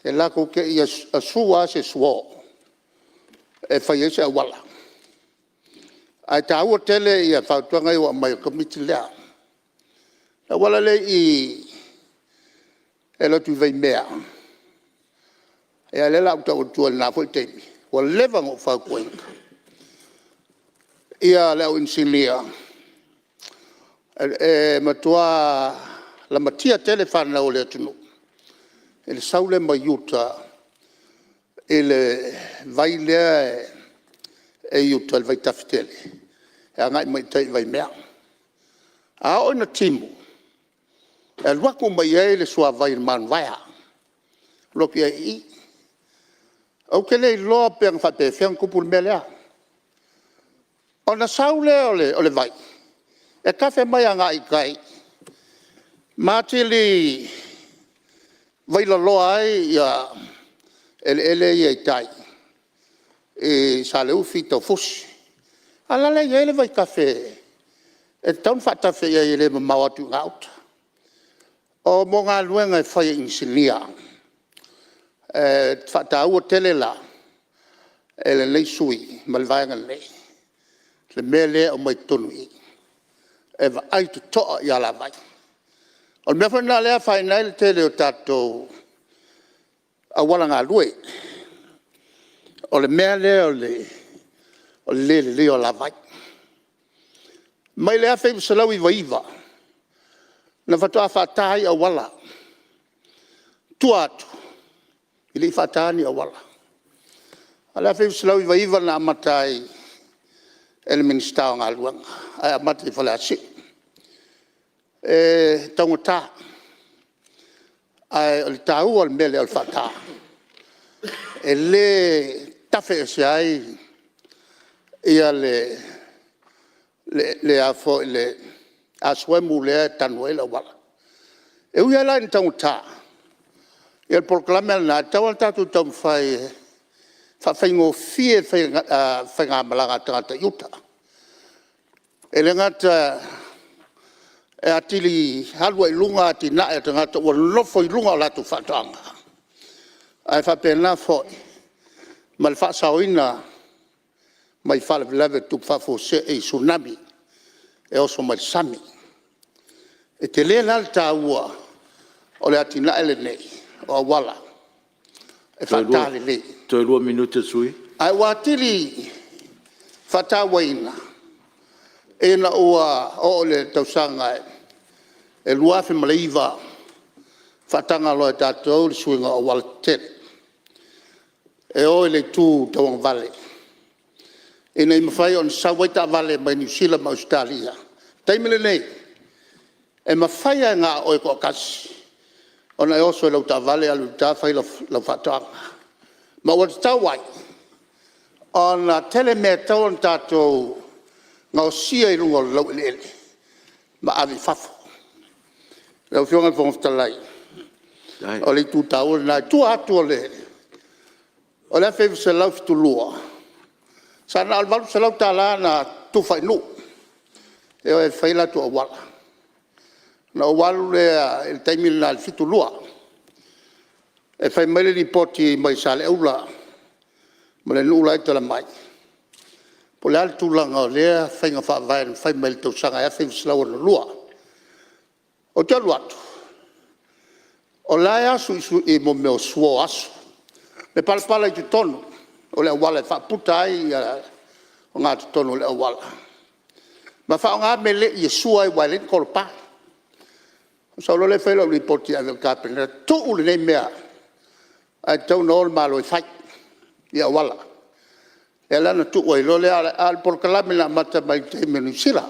e latou te le i asua lava se suo e fai ai se auala. Ae taua tele fautuaga ia ua aumai e le Komiti lea. O le auala lea e i i e alu atu i Vaimea, ia lea o le a ou tau atua i lena foi taimi, ua leva ona ou fautuaina le au inisinia e matua lamatia tele fanau a le atunuu i le sau lea mai uta i le vai lea e i uta le vaitafe tele e agai mai tai i Vaimea. A oo ina timu e alu atu uma i ai le suavai o le Mount Vaea, alu atu ai i i. Ou te le iloa pe na faapefea ona tupu le mea lea. Ona sau lea o le vai e tafe mai agai i tai ma atili vailaloa ai eleele ia i tai i Saleufi ma Taufusi a o la e i ai le vaitafe e tatau ona faatafe i ai e le mamao atu i gauta. O galuega e fai e inisinia. E faataua tele la e lenei sui usufono ma le Vaega nei le mea lea e aumai i totonu i i e vaai totoa i alavai. O le mea foi lena lea e afaina ai le tele o tatou auala galue, o le mea lea o le le lelei o alavai. Mai le 1999 na faatoa faata ai auala. O tua atu e le i faataina ni auala. O le 1999 na amata ai e le Minisita o Galuega ae amata i Faleasiu. E taugata ae o le taua o le mea lea o le faata e le tafe ese ai le asuemu lea e tanu ai le auala. E ui lava la ina taugata le polokalame lena, e tatau lava ona tatou taumafai e faafaigofie faigamalaga a tagata i uta. E le gata e atili alu ai i luga atinae a tagata ua nonofo i luga o latou faatoaga, ae faapena foi ma le faasaoina mai faalavelave tutupu faafuasei, Tsunami e oso mai le sami. E tele la le taua o le atinae lenei o auala e faata lelei. Toe lua minute o le sui usufono. Ae ua atili faatauaina ina ua oo i le tausaga e 2009 faataga loa e tatou le suiga o aualatetele e o i le itu tauagavale ina ia mafai ona sau ai taavale mai Niu Sila ma Ausetalia. O le taimi lenei, e mafai lava na o oe toatasi ona e oso i lau taavale alu i uta fai lau faatoaga. Ma ua tatau ai ona tele mea e tatau ona tatou gaosia i luga o le laueleele ma ave i fafo. Lau Afioga i le Fofoga Fetalai, o le itu taua lena. I tua atu o le 1972, sa na o le $800 na tufa i nuu e o e fai latou auala. Ona ou alu lea i le taimi lena i le 1972 e fai mai le lipoti mai Saleaula ma le nuu la e i tala mai, po o le a le tulaga o lea faiga faavae na fai mai i le tausaga e 1962. Ou te alu atu o la e asu i mea o suo asu le palapala i totonu o le auala e faaputa ai ogatotonu o le auala ma faaaoga melei e sua ai aua e leai ni tolopa. Ona ou sau loa lea fai lau lipoti e ave i le Kapeneta, tuu lenei mea ae tatau ona o le Malo e fai ia auala. Lea la na tuu ai loa lea a o le polokalame na amata mai i le taimi o Niu Sila.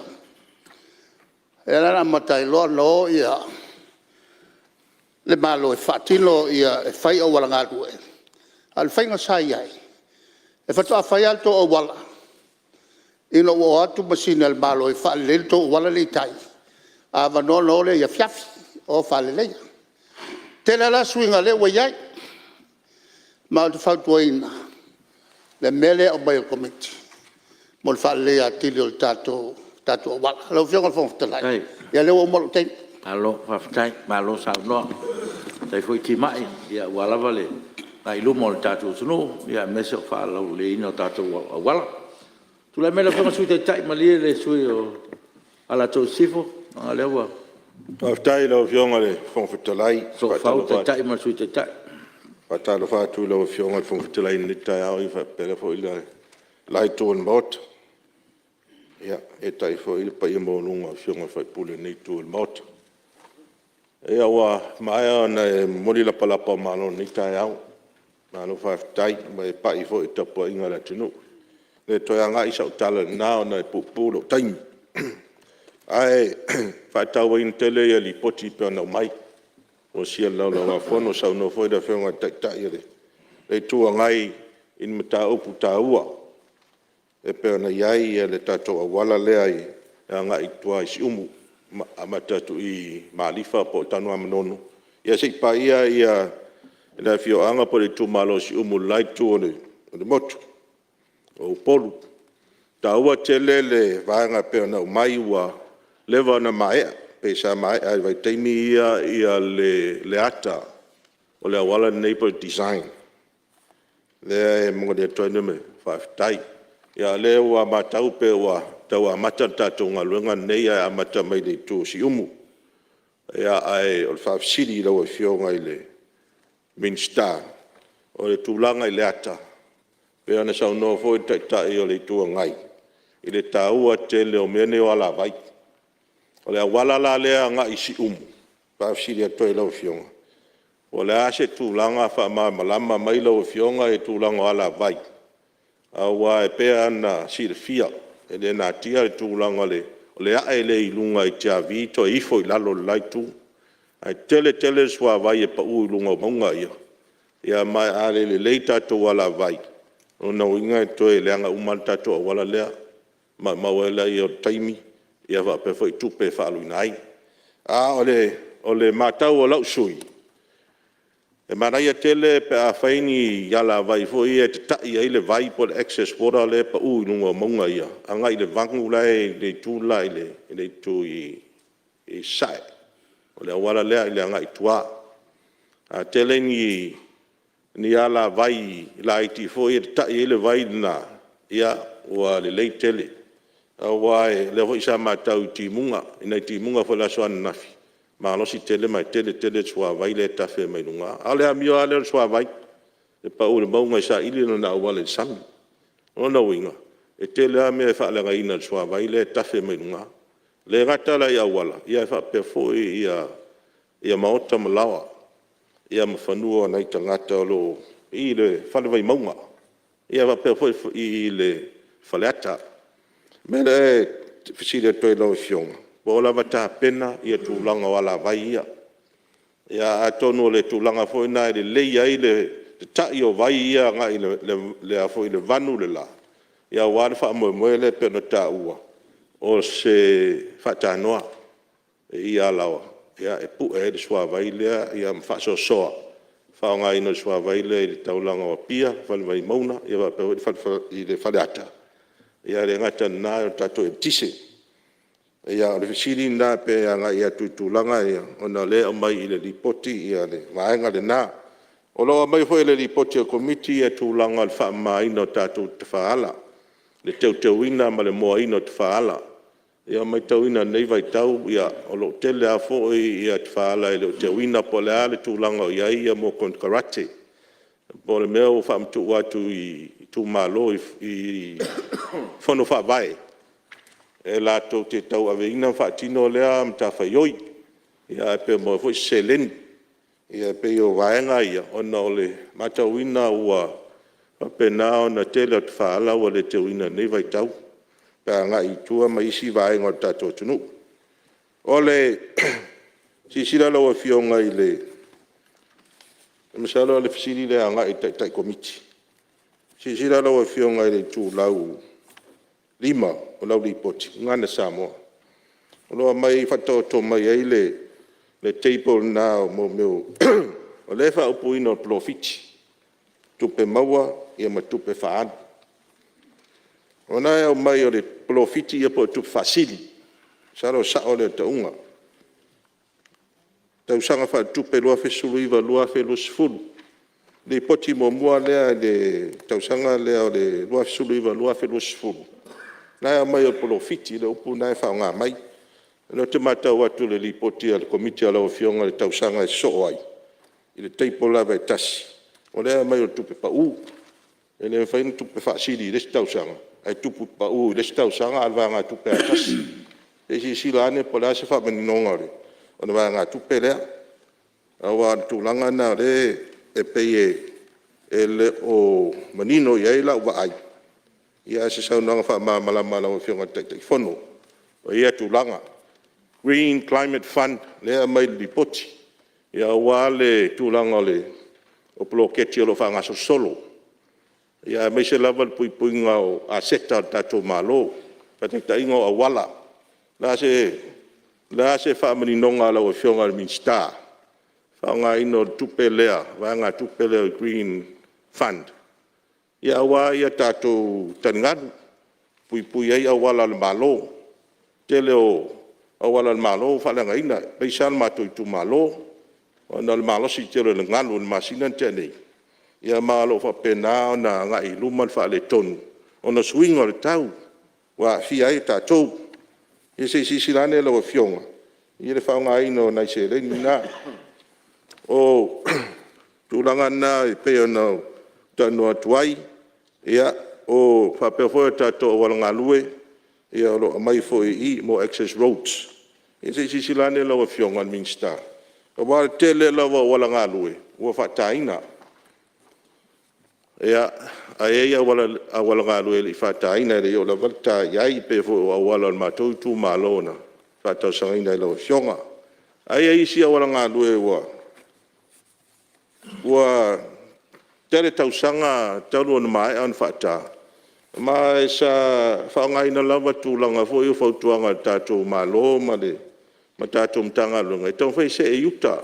Lea la na amata ai loa ona o le Malo e faatino e fai auala galue. A o le faiga sa i ai, e faatoa fai lava le tou auala ina ua o atu masini a le Malo e faalelei le tou auala lea e i tai, a avanoa ona o lea i le afiafi o faaleleia. E tele lava la suiga o lea ua i ai, ma ou te fautuaina le mea lea e aumai e le Komiti mo le faaleleia atili o tatou auala. Lau Afioga i le Fofoga Fetalai, ia lea ua uma lou taimi. Malo faafetai, malo saunoa, faafetai foi timai aua lava le agai i luma o le tatou atunuu aemaise o le faalauleleiina o tatou auala. Tulai mai lau Afioga i le Sui Taitai, malie le sui usufono mo Alataua i Sisifo leaga o lea ua Faafetai i lau Afioga i le Fofoga Fetalai. soofau le Taitai ma le Sui Taitai. E faatalofa atu i lau Afioga i le Fofoga Fetalai i lenei taeao faapea foi le la itu o le Maota. Eetai foi le paia maualuga o Afioga i sui usufono o lenei itu o le Maota. Ia ua maea ona e momoli lapalapa o malo i lenei taeao, malo faafetai. Ua e pai foi i le tapuaiga a le atunuu. E le toe agai sau tala i lena ona e puupuu lou taimi. Ae faatauaina tele Lipoti e pei ona aumai, folasia i le Laulau-a-Fono, saunoa foi le Afioga i le Taitai o le Itu Agai i ni mataupu taua e pei ona i ai le tatou auala lea e agai i tua i Siumu, amata atu i Malifa po o Tanugamanono seia paia le afioaga po o le itumalo o Siumu i le la itu o le motu o Upolu. E taua tele le vaega e pei ona aumai ua leva ona maea, pei sa maea i le vaitaimi ia le ata o le auala lenei po o le design. Lea e momoli atu ai le faafetai. A o lea ua matau pei ua tau amata le tatou galuega lenei ae amata mai le itu o Siumu. Ae o le faafesili i lau Afioga i le Minisita, o le tulaga i le ata pei ona saunoa foi le Taitai o le Itu Agai i le taua tele o mea nei o alavai. O le auala la lea e agai i Siumu, e faafesili atu ai i lau Afioga, po o le a se tulaga faamalamalama mai lau Afioga le tulaga o alavai, aua e pei lava ona silafia e le natia le tulaga o le ae lea i luga i Tiavi toe ifo i lalo i le la itu. Ae tele tele le suavai e pau i luga o mauga ia, ma a le lelei tatou alavai, o lona uiga e toe leaga uma lava le tatou auala lea, ona maumau ai lea o le taimi faapea foi tupe e faaaluina ai. A o le matau a lou sui usufono, e manaia tele pe a fai ni alavai foi ia e tatai ai le vai po o le excess water lea e pau i luga o mauga ia agai i le vanu la e i le itu la i sasae, o le auala lea i le agai i tua. A tele ni alavai laiti foi ia e tatai ai le vai lena, ua lelei tele. Aua o lea foi sa matau i timuga, i nai timuga foi i le aso ananafi, malosi tele ma e tele tele le suavai lea e tafe mai luga. A o le amio lava lea o le suavai, e pau i le mauga e saili lona auala i le sami. O lona uiga, e tele lava mea e faaleagaina e le suavai lea e tafe mai luga. E le gata la i auala, ae faapea foi maota ma laoa ma fanua o nai tagata o lo o i le Fale Vaimauga, ia faapea foi i le Faleata. O le mea lea e fesili atu ai i lau Afioga, po o lava tapena tulaga o alavai ia. Ia atonu o le tulaga foi lena e lelei ai le tatai o vai ia agai i le vanu le la, aua le faamoemoe lea pei ona taua, o se faatanoa i Alaoa e pue ai le suavai lea ma faasoasoa le faaaogaina o le suavai lea i le taulaga o Apia, Fale Vaimauga, ia faapea foi i le Faleata, ae le gata i lena o le tatou eletise. Ia o le fesili lena pei e agai atu i tulaga ia ona o lea e aumai i le Lipoti le vaega lena. O lo o aumaia foi e le Lipoti a le Komiti tulaga o le faamamaina o tatou tafaala, le teuteuina ma le moaina o tafaala. Ia, e matauina i lenei vaitau o lo o tele lava foi tafaala e le o teuina po o le a le tulaga o i ai mo konekarate, po o le mea ua faamatuu atu i itumalo i fono faavae e latou te tauaveina ma faatino lea matafaioi, ae pe maua ai foi se seleni. Ia e pei o vaega ia ona o le matauina ua faapena ona tele o tafaala ua le teuina i lenei vaitau pe a agai i tua ma isi vaega o le tatou atunuu. O le silasila lau Afioga i le… Masalo o le fesili lea e agai i le Taitai Komiti. Silasila lau Afioga i le itulau 5 o lau Lipoti i le Gagana Samoa, o lo o aumai faataoto mai ai le table lena o mea o le faaupuina o le polofiti, tupe maua ma tupe faaalu. O lena e aumai o le polofiti po o le tupe faasili, masalo o le sao lea o le tauga, tausaga faaletupe 2019/2020, Lipoti muamua lea i le tausaga lea o le 2019/2020, lena e aumai o le polofiti le upu lena e faaaoga mai. O lea ou te matau atu i le Lipoti a le Komiti a lau Afioga i le tausaga e sosoo ai i le table lava e tasi, o lea e aumai o le tupe pau. E le mafai ona tupe faasili i le isi tausaga ae tupe pau i le isi tausaga a o le vaegatupe lava e tasi. Se i silasila ane po o le a se faamaninoga o le vaegatupe lea, aua o le tulaga lena o lea e pei e le o manino i ai lau vaai, a o se saunoaga faamalamalama a lau Afioga i le Taitaifono o ia tulaga. Green Climate Fund lea e aumai i le Lipoti, aua le tulaga o poloketi o lo o faagasolosolo, aemaise lava le puipuiga o aseta a le tatou Malo. Faataitaiga o auala. O le a se faamaninoga a lau Afioga i le Minisita i le faaaogaina o le tupe lea, vaegatupe lea o le Green Fund aua tatou taligalu, e puipui ai auala o le Malo. O le tele o auala o le Malo ua faaleagaina, aemaise lava lo matou itumalo ona o le malosi tele o le galu i le masina na tea nei, ia ma o lo o faapena ona agai i luma le faaletonu ona o suiga o le tau ua aafia ai tatou. Ia se i silasila ane lau Afioga i le faaaogaina o nai seleni na. O tulaga na e pei ona ou talanoa atu ai. Ia, e faapea foi le tatou auala galue, o lo o aumai foi i i mo access roads. Ia se i silasila ane lau Afioga i le Minisita, aua o le tele lava o auala galue ua faataina, ae i ai auala galue e le i faataina, e le i oo lava le ta i ai, pei foi o auala o le matou itumalo na faatalosagaina i lau Afioga. Ae i ai isi auala galue ua tele tausaga talu ona maea ona faata, ma sa faaaogaina lava tulaga foi ia o fautuaga a le tatou Malo ma tatou Matagaluega e taumafai e see i uta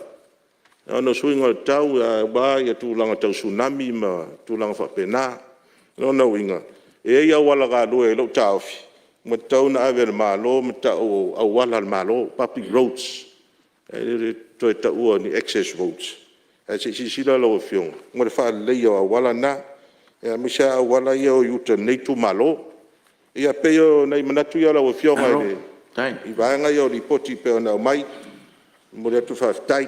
ona o suiga o le tau aua tulaga tau Tsunami ma tulaga faapena. O lona uiga, e i ai auala galue i lou taofi, ua tatau ona ave e le Malo ma tau o auala a le Malo, public roads, ae le toe taua o ni access roads. Ae se i silasila lau Afioga mo le faaleleia o auala na, aemaise lava auala ia e o i uta i lenei itumalo. Ia pei o nai manatu ia lau Afioga i vaega ia o Lipoti e pei ona aumai. E momoli atu le faafetai.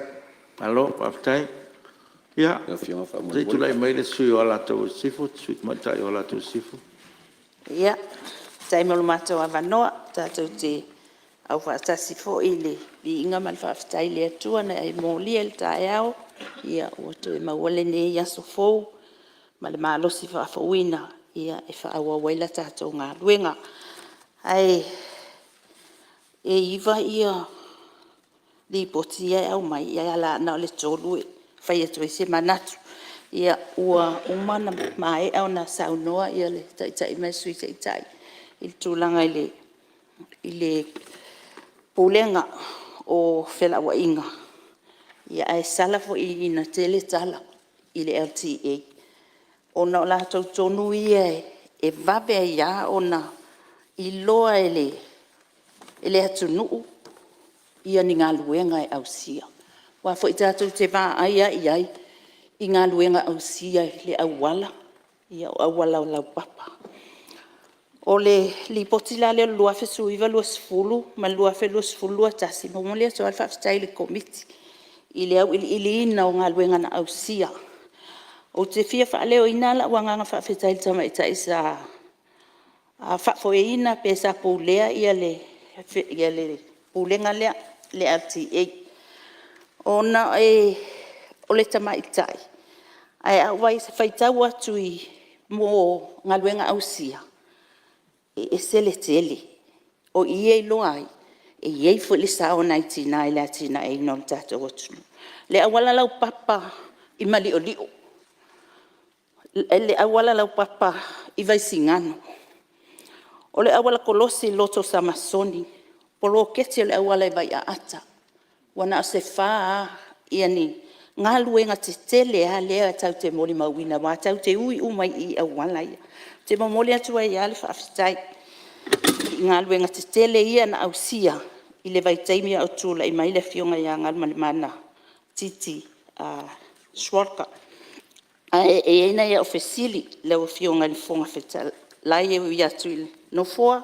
Malo faafetai. Ia se i tulai mai le sui usufono mo Alataua i Sisifo, le Sui Tamaitai mo Alataua i Sisifo. Ia, faafetai mo le matou avanoa. Tatou te aufaatasi foi i le viiga ma le faafetai i le Atua na e molia i le taeao ua toe maua lenei aso fou ma le malosi faafouina e faaauau ai la tatou galuega. Ae 9 Lipoti ia e aumai ae na o le 3 e fai atu ai se manatu. Ua uma ona maea ona saunoa le Taitai ma le Sui Taitai i le tulaga i le Pulega o Felauaiga, ae sala foi ina tele tala i le LTA ona o latou tonu ia e vave ai lava ona iloa e le atunuu ni galuega e ausia. Aua foi tatou te vaai lava i ai i galuega ausia i le auala, ia o auala laupapa. O le Lipoti la lea o le 2019/2020 ma le 2020/2021, e momoli atu lava le faafetai i le Komiti i le auiliiliina o galuega na ausia. Ou te fia faaleoina lou agaga faafetai i le tamaitai sa faafoeina pe sa pulea le Pulega lea le LTA, ona o le tamaitai. Ae a ou faitau atu i galuega ausia, e ese le tele. O i e iloa ai e i ai foi le sao o nai tina i le atinaeina o le tatou atunuu. Le auala laupapa i Maliolio, le auala laupapa i Vaisigano, o le auala kolosi i le Loto Samasoni, poloketi o le auala i Vaiaata. Ua na o se fa lava ni galuega tetele lava lea tatou te molimauina aua tatou te ui uma i auala ia. Ou te momoli atu ai lava le faafetai i galuega tetele ia na ausia i le vaitaimi a o tulai mai le Afioga ia Galumalemana Titi Schwalger. Ae i ai nai au fesili lau Afioga i le Fofoga Fetalai e ui atu i le Nofoa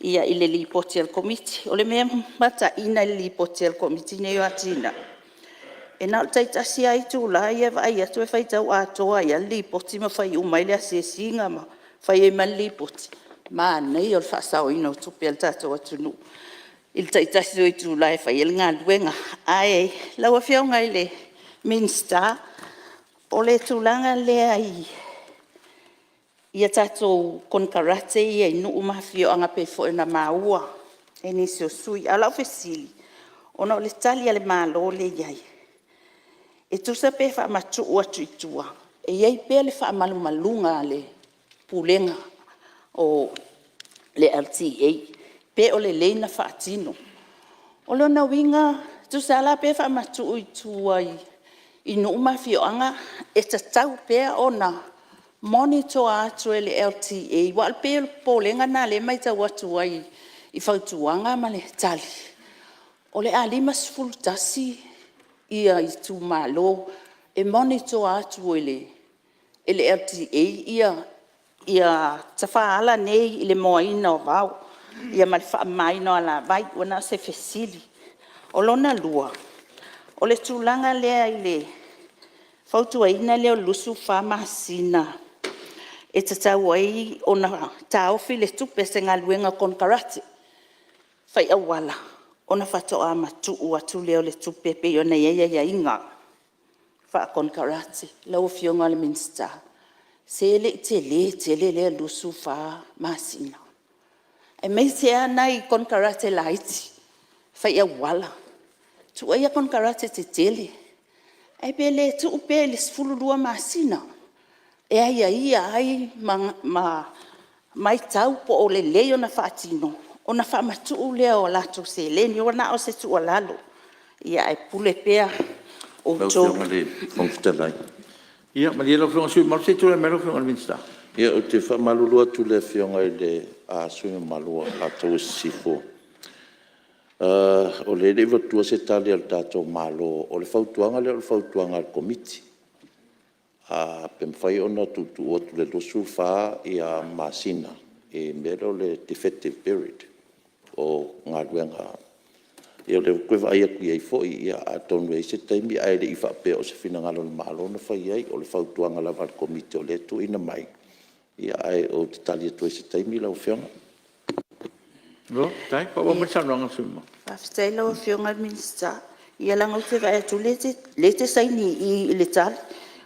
i le Lipoti a le Komiti. O le mea mataina i le Lipoti a le Komiti lenei o Atinae, e na o le tai-1 lava itula ia e vaai atu e faitau atoa ai lava le Lipoti ma fai uma ai le asiasiga ma fai ai ma le Lipoti. Manaia o le faasaoina o tupe a le tatou atunuu i le tai-1 o itula e fai ai le galuega. Ae lau Afioga i le Minisita, o le tulaga lea i a tatou konekarate ia i nuu ma afioaga pei foi ona maua e nisi o sui usufono. A o lau fesili; ona o le Tali a le Malo lea e i ai, e tusa pe faamatuu atu i tua e i ai pea le faamalumaluga a le Pulega o le LTA pe o lelei ona faatino. O lona uiga e tusa lava la pe faamatuu i tua i nuu ma afioaga e tatau pea ona monitor atu e le LTA? Aua e pei o le popolega lena o lea e maitau atu ai i fautuaga ma le Tali, o le a 51 itumalo e monitor atu e le LTA tafaala nei i le moaina o vao ma le faamamaina o alavai. Ua na o se fesili. O lona lua, o le tulaga lea i le fautuaina lea o le 24 masina e tatau ai ona taofi le tupe o se galuega konekarate fai auala ona faatoa matuu atu lea o le tupe e pei ona i ai aiaiga faakonekarate. Lau Afioga i le Minisita, pe le i tele tele lea 24 masina? Aemaise lava nai konekarate laiti fai auala. Tuu aia konekarate tetele, ae pe le tuu pea i le 12 masina e aiaia ai ma matau po o lelei ona faatino ona faamatuu lea o latou seleni. Ua na o se tuualalo, ae pule pea outou. Lau Afioga i le Fofoga Fetalai… Ia malie lau Afioga i le sui usufono mamalu se i tulai mai lau Afioga i le Minisita. Ia ou te faamalulu atu i le Afioga i le sui usufono mamalu mo Alataua Sisifo, o lea e le i avatua se tali a le tatou Malo. O le fautuaga lea o le fautuaga a le Komiti, pe mafai ona tuutuu atu i le 24 masina. le mea lea o le defective period o galuega. Ia o lea ua toe vaai atu i ai foi, atonu e i ai se taimi, ae le i faapea o se finagalo o le Malo na fai ai, o le fautuaga lava a le Komiti o lea e tuuina mai, ae ou te tali atu ai i se taimi lau Afioga. Faafetai lau Afioga i le Minisita. Ia leaga ou te vaai atu o lea e te saini i i i le tali.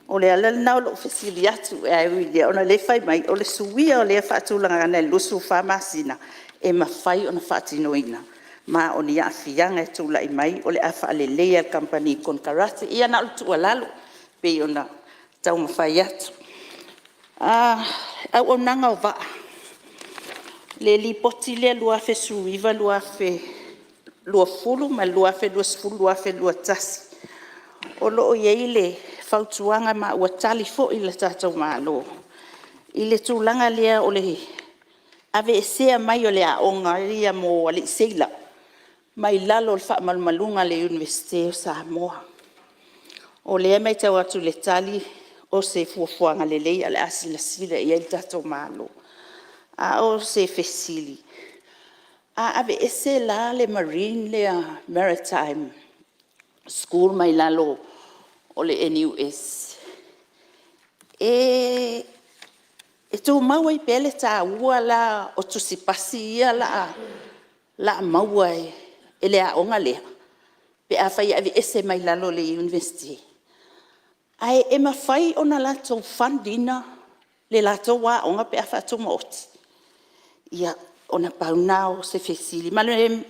O le ala lena o lou fesili atu, ae ui i lea ona o lea e fai mai o le suia o lea faatulagaga i le 24 masina e mafai ona faatinoina, ma o ni aafiaga e tulai mai o le a faaleleia e le kamupani konekarate. Ia na o le tuualalo pei ona taumafai atu. Auaunaga o vaa, le Lipoti lea 2019/2020 ma le 2020/2021 o lo o i ai le fautuaga ma ua tali foi le tatou Malo i le tulaga lea o le aveesea mai o le aoga ia mo alii seila mai lalo o le faamalumaluga a le Iunivesite o Samoa. O lea e maitau atu i le tali o se fuafuaga lelei ae o le a silasila i ai le tatou Malo. A o se fesili; a aveese la le Marine lea Maritime School mai lalo o le NUS, e tumau ai pea le taua la o Tusi Pasi ia o le a maua e le aoga lea pe afai e aveese mai lalo o le Iunivesite? Ae e mafai ona latou fund ina le latou aoga pe a faatumaoti? Ia, ona pau lena o se fesili. Ma le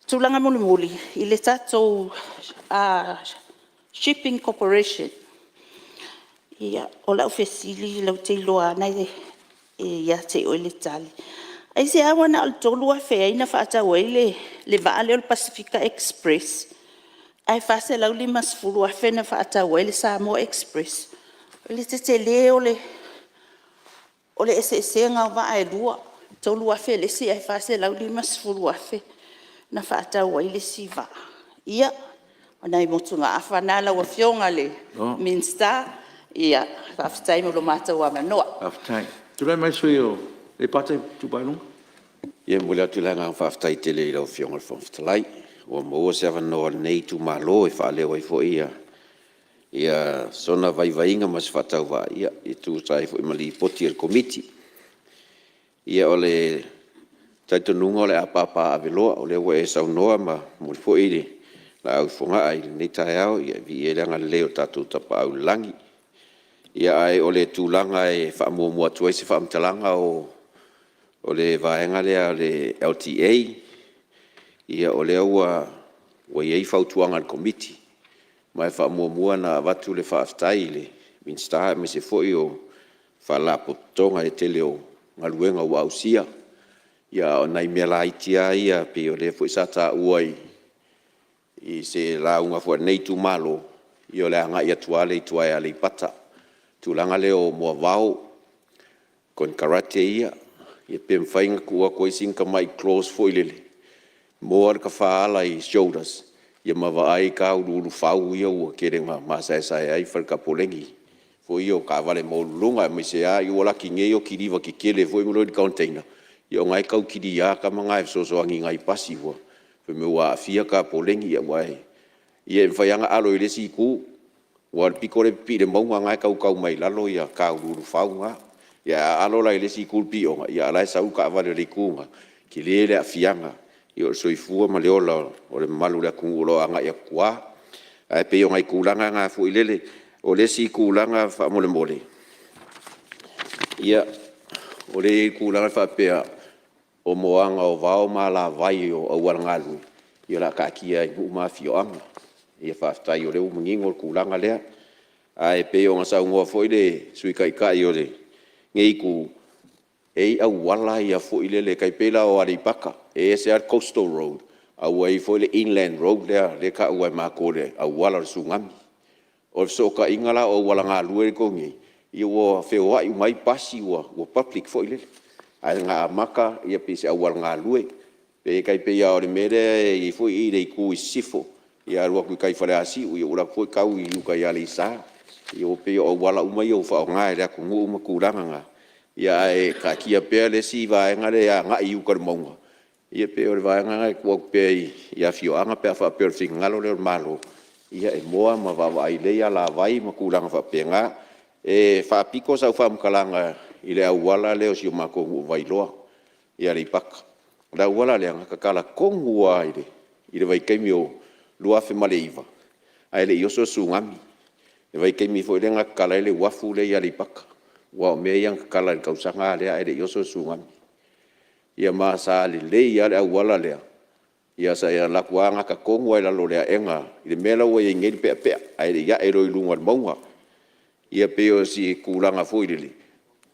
tulaga mulimuli i le tatou Shipping Corporation, ia o lau fesili ou te iloa lava o lena e ia te oe le tali. Aisea ua na o le $3,000 ai na faatau ai le vaa lea o le Pasefika Express ae $450,000 na faatau ai le Samoa Express? O le tetele o le eseesega o vaa e lua, $3,000 le isi ae $450,000 na faatau ai le isi vaa. Ia, o nai motugaafa na lau Afioga i le Minisita. Faafetai mo lo matou avanoa. Faafetai. Tulai mai le sui usufono mo Aleipata Itupa i Luga. Ia e momoli atu le agaga faafetai tele i lau Afioga i le Fofoga Fetalai ua maua se avanoa o lenei itumalo e faaleo ai foi sona vaivaiga ma se faatauvaa e tusa ai foi ma Lipoti a le Komiti. Ia o le talitonuga o le a papaaveloa, o lea ua e saunoa ma momoli foi le laau i Fogaa i lenei taeao e viia ai le agalelei o le tatou Tapaau i le Lagi. Ae o le tulaga e faamuamua atu ai se faamatalaga o le vaega lea a le LTA, o lea ua i ai fautuaga a le Komiti, ma e faamuamua ona avatu le faafetai i le Minisita aemaise foi o Faalapotopotoga i le tele o galuega ua ausia. A o nai mea laiti lava ia pei o lea foi sa taua i se lauga foi a lenei itumalo, ia o le agai atu lava lea i tua i Aleipata i le tulaga lea o moavao, konekarate ia, pe mafai ona tuu atu ai sina tamai clause foi lele, moa le tafaala i shoulders ma vaai tauluulufau ia ua tele ina masaesae ai fale tapoleni foi ia o taavale maualuluga, aemaise lava ua laki nei o kiliva tetele foi ma loli container, ia o lena e tau kiliaina tama na e fesoasoani i nai pasi fai mai ua aafia tapoleni. Ia e mafai lava ona alo i le isi itu, aua o le pito lea e pipii i le mauga lena e tautau mai ai i lalo tauluulufau na. Ae a alo la i le isi itu i le pioga, a o la e sau le taavale i le itu lena, e tele le aafiaga o le soifua ma le ola o le mamalu o le atunuu o lo o agai atu i tua. Ae pei o nai tulaga na foi lele. O le isi tulaga faamolemole, ia o lea e i ai le tulaga lea faapea o moaga o vao ma alavai o auala galue, ia o le a taatia i nuu ma afioaga. Faafetai o lea ua manino le tulaga lea. Ae pei ona saunoa foi le Sui Taitai o lenei itu, e i ai auala ia foi lele e tai pei la o Aleipata, e ese lava le coastal road ae ua i ai foi le inland road lea e taua e matou o le auala o le Tsunami. O le fesootaiga la o auala galue lea e i totonu i inei, ia ua feoai uma ai pasi ua public foi lele. Ae na amata pei o se auala galue. E tai pei lava o le mea lea e i ai foi i le itu i sisifo, e alu atu i tai i Faleasiu, ua alu atu foi tau i uta i Aleisa. Ia pei o auala uma ia ua faaaoga e le atunuu ma tulaga na, Ae taatia pea le isi vaega lea e agai i uta i le mauga, ia pei o le vaega lena e tuu atu pea i afioaga pe a faapea o le finagalo lea o le Malo e moa ma vaavaai lelei alavai ma tulaga faapena. E faapito sau faamatalaga i le auala lea o si o matou nuu o Vailoa i Aleipata. O le auala lea na tatala tonu lava i le vaitaimi o le 2009 ae le i oso le Tsunami, le vaitaimi foi lea na tatala ai le uafu lea i Aleipata. Aua o mea ia na tatala i le tausaga lea ae le i oso le Tsunami. Ia ma sa lelei lava le auala lea, sa alu atu lava gata tonu lava i lalo o le aega i le mea la ua i ai nei le Peapea ae le i ae loa i luga o le mauga. Ia pei o si tulaga foi lele,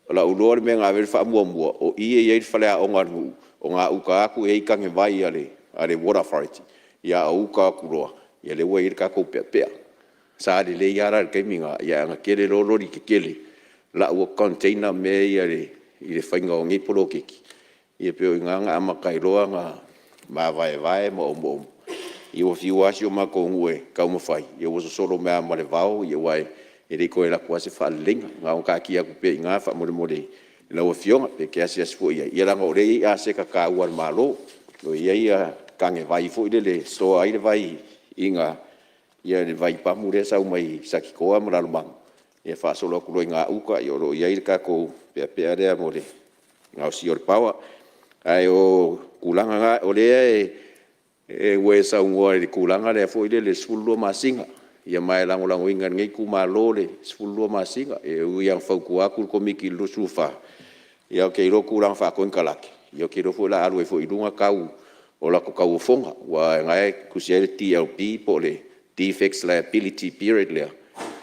o lau iloa o le mea na ave i ai le faamuamua o i e i ai le faleaoga a le nuu, o gauta atu e i ai tanevai a le Water Authority, a o uta atu loa lea ua i ai le tatou peapea. Sa lelei lava la i le taimi lena, ae na tele loa loli tetele lau atu container ma mea ia i le faiga o nei poloketi, ia pei o i ina na amata ai loa ona mavaevae ma omoomo. Ia ua fiu lava si o matou nuu e taumafai, ia ua sosolo mai lava ma le vao aua e le toe alu atu lava se faaleleiga. Na ona taatia atu pea i ina faamolemole i lau Afioga e te asiasi foi i ai, leaga o lea e i ai aseta taua a le Malo, o lo o i ai tanevai foi lele e store ai le vai i ina, le vaipamu lea e sau mai Satitoa ma Lalomanu, ia faasolo atu loa i gauta o lo o i ai le tatou peapea lea mo le gaosia o le power. Ae o tulaga na, o lea ua e saunoa i le tulaga lea foi lele i le 12 masina, ia ma e lagolagoina e lenei itumalo le 12 masina. E ui lava ina fautua atu le Komiti i le 24, ae ou te iloa o tulaga faa-konekarate, ou te iloa foi o le a alu ai foi i luga tau o latou tauofoga, aua o lena e tusi ai le DLP po o le Defects Liability Period lea,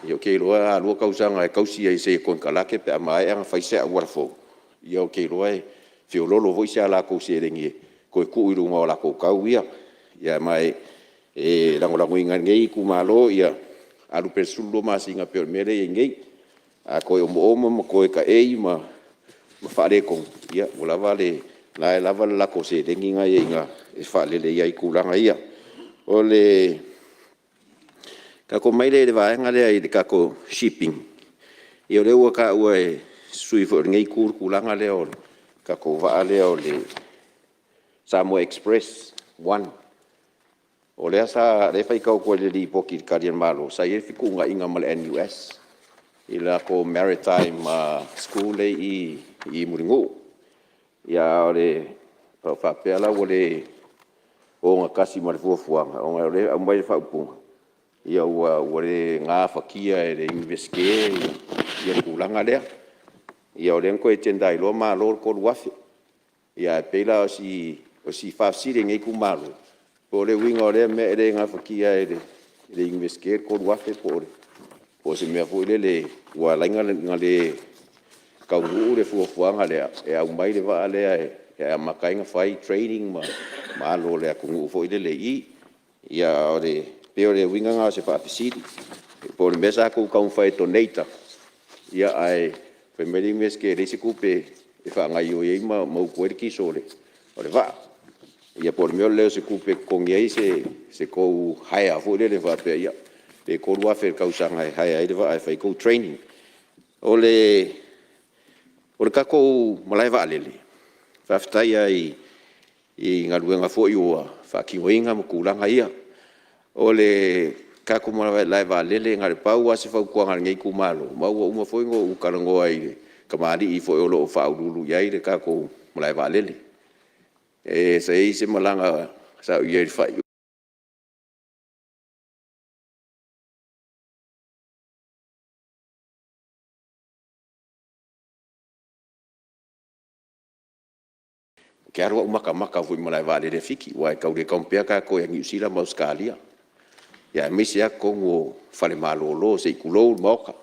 ia ou te iloa a lua tausaga e tausi ai e konekarate pe a maea ona fai se auala fou, ia ou te iloa e feoloolo foi se latou seleni e toe tuu i luga o latou tau ia. Ma e lagolagoina e lenei itumalo ia alu pea i le 12 masina pei o le mea lea e i ai nei. A toe omoomo ma toe taei ma faaletonu, ia o la e lava le latou seleni lena e i ai i ina e faaleleia ai tulaga ia. Ona tatou omai lea i le vaega lea i le tatou Shipping, ia o lea ua taua e se sui usufono foi o lenei itu le tulaga lea o le tatou vaa lea o le Samoa Express 1. O lea e faitau atu ai i le Lipoti i le Tali a le Malo, sa i ai fetuunaiga ma le NUS i le latou Maritime School lea e i Mulinuu. A o faapea la ua le ogatasi ma le fuafuaga ona o lea e aumai le faaupuga, ua le gafatia e le Iunivesite le tulaga lea. Ia o lea na toe tender ai loa malo le $3,000. Ae pei la o si faafesili a lenei itumalo, po o le uiga o lea mea e le gafatia e le Iunivesite le $3,000 po o se mea foi lele ua ala ai ona le taunuu le fuafuaga lea e aumai le vaa lea e amata ai ona fai trainings ma alo o le atunuu foi lele i i. Ae pei o le uiga lena o se faafesili, po o le mea sa outou taumafai e donate atu ae fai mai le Iunivesite e leai se tupe e faagaoioi ai ma utu ai le kiso o le vaa. Ia po o le mea o le leai o se tupe e totogi ai se tou hire foi lele faapea, ia, pe $3,000 i le tausaga e hire ai le vaa e fai ai tou trainings. O le tatou malae vaalele, faafetai lava i galuega foi ua faatinoina ma tulaga ia. O le tatou malae vaalele na o le pau lava se fautuaga a lenei itumalo, ma ua uma foi ona ou talanoa i le tamalii foi o lo o faauluulu i ai le tatou malae vaalele. Sa i ai se malaga sa ou i ai i le faaiuga, ou te alu lava ou matamata foi i le malae vaalele a Fiti aua e tau le compare tatou ia Niu Sila ma Ausetalia, aemaise lava totonu o fale malolo se i tulou le Maota.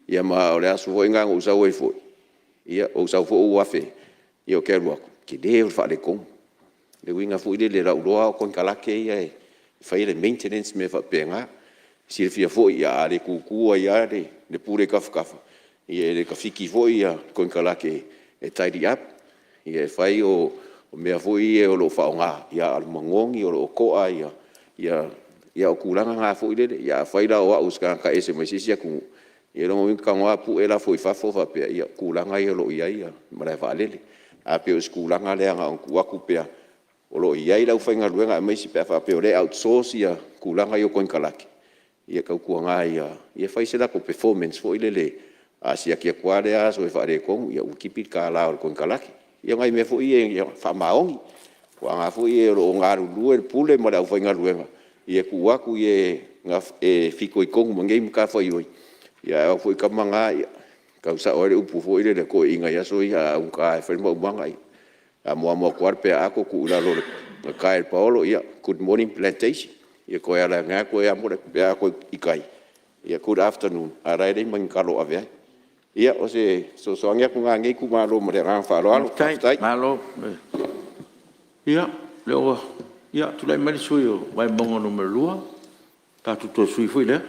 Ia ma o le aso foi lena na ou sau ai foi, ou sau foi ou afe ai, ou te alu atu, o le tele ia o le faaletonu. O le uiga foi lele, o lau iloa lava o konekarate ia e faia le maintenance ma mea faapena. E silafia foi a le tutu ai lava le Pule i tafatafa, ia e le tafiti foi le konekarate e tidy up, e fai o mea foi ia o lo o faaaoga, a o le manogi o lo o to'a ia… O tulaga na foi lele. Afai la o au o se tagata ese mai se isi atunuu, Ia lona uiga e tago a pue lafo i fafo faapea, ia o tulaga ia o lo o i ai malaevaalele. Ae pei o se tulaga lea na ona tuu atu pea, o lo o i ai le aufaigaluega aemaise pe a faapea o lea e outsource ia tulaga ia o konekarate, ia tautuana ia fai se latou performance foi lele, a siaki atu lava lea aso e faaletonu, ia ua tipi le $1 o le konekarate. Ia o nai mea foi ia ia faamaoni, aua o lena foi o lo o galulue le Pule ma le aufaigaluega e tuu atu i e e fitoitonu ma nei matafaioi, ae o atu foi tama na e tau sao ai le upu foi lele a toeaiina i aso ia, a augata lava e fai le maumaga, e amoamo atu lava le pea ato tuu i lalo gatai i le paolo, ia, good morning plantation. Ia toe ala ane lava toe amo le pea ato i tai, ia good afternoon, a o la e leai ma ni talo o ave ai. Ia, o se fesoasoani atu lena a lenei itumalo ma le agaga faaaloalo. Faafetai. Malo faafetai. Ia, tulai mai le sui usufono mo Vaimauga 2, tatou toe sui foi lea.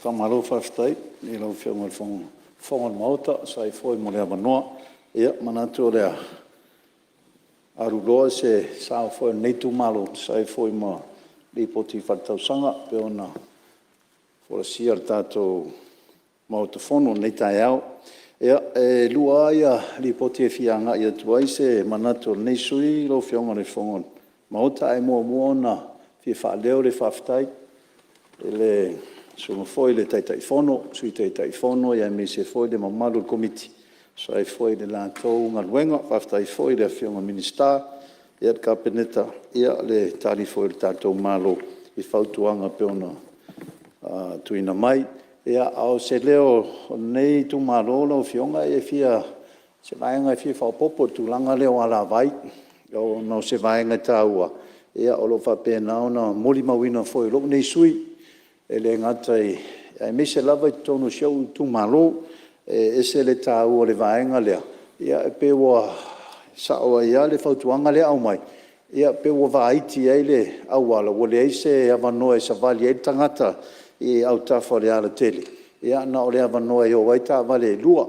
Faamalo faafetai i lau Afioga i le Fofoga o le Maota e tusa ai foi mo le avanoa. Ia, e manatu o le a aluloa se sao foi o lenei itumalo e tusa ai foi ma Lipoti Faaletausaga e pei ona folasia i le tatou Maota Fono i lenei taeao. E lua lava Lipoti e fia agai atu ai se manatu o lenei sui usufono lau Afioga i le Fofoga o le Maota, ae muamua ona fia faaleo le faafetai i le Susuga foi i le Taitaifono, Sui Taitaifono aemaise foi le mamalu o le Komiti e tusa ai foi o le latou galuega. Faafetai foi i le Afioga i le Minisita, le Kapeneta i le Tali foi a le tatou Malo i fautuaga pei ona tuuina mai. A o se leo o lenei itumalo lau Afioga, o se vaega e fia faaopoopo i le tulaga lea o alavai, ona o se vaega e taua o lo o faapena ona molimauina foi e lou nei sui usufono, e le gata i… aemaise lava i totonu o si ou itumalo. E ese le taua o le vaega lea, e pei ua sao ai lava le fautuaga lea e aumai, e pei ua vaiti ai le auala, ua leai se avanoa e savali ai le tagata i autafa o le alatele, ia na o le avanoa e o ai taavale e lua.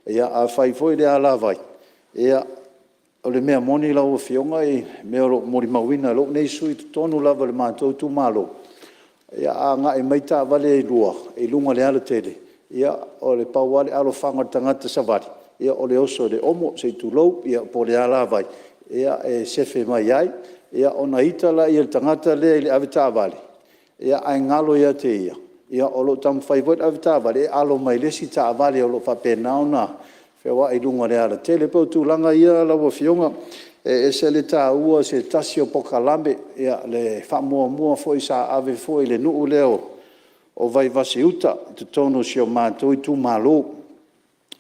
A fai foi le alavai, o le mea moni lau Afioga o le mea o lo o molimauina e lou nei sui usufono i totonu lava o le matou itumalo, a agai mai taavale e lua i luga o le alatele, ia na pau lava le alofaga o le tagata savali, o le oso i le omo se i tulou, po o le alavai e sefe mai ai. Ia ona ita lea o le tagata lea i le avetaavale, ae galo ia te ia o lo o taumafai foi le avetaavale e alo mai le isi taavale o lo o faapena ona feoai i luga o le alatele. E pei o tulaga ia lau Afioga, e ese le taua o se tasi o polokalame, le faamuamua foi sa ave foi i le nuu lea o Vaivase-uta i totonu o si o matou itumalo.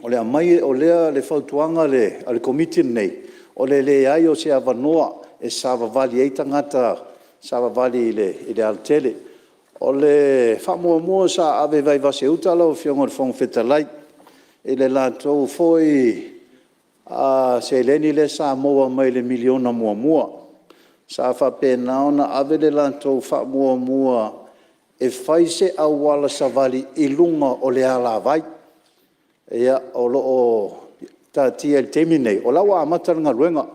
O le fautuaga a le Komiti lenei, o le leai o se avanoa e savavali ai tagata savavali i le alatele. O le faamuamua sa ave i Vaivase-uta lau Afioga i le Fofoga Fetalai i le latou foi seleni lea sa maua mai le miliona muamua, sa faapena ona ave le latou faamuamua e fai se auala savali i luga o le alavai. O lo o taatia i le taimi lenei, o la e ua amata le galuega,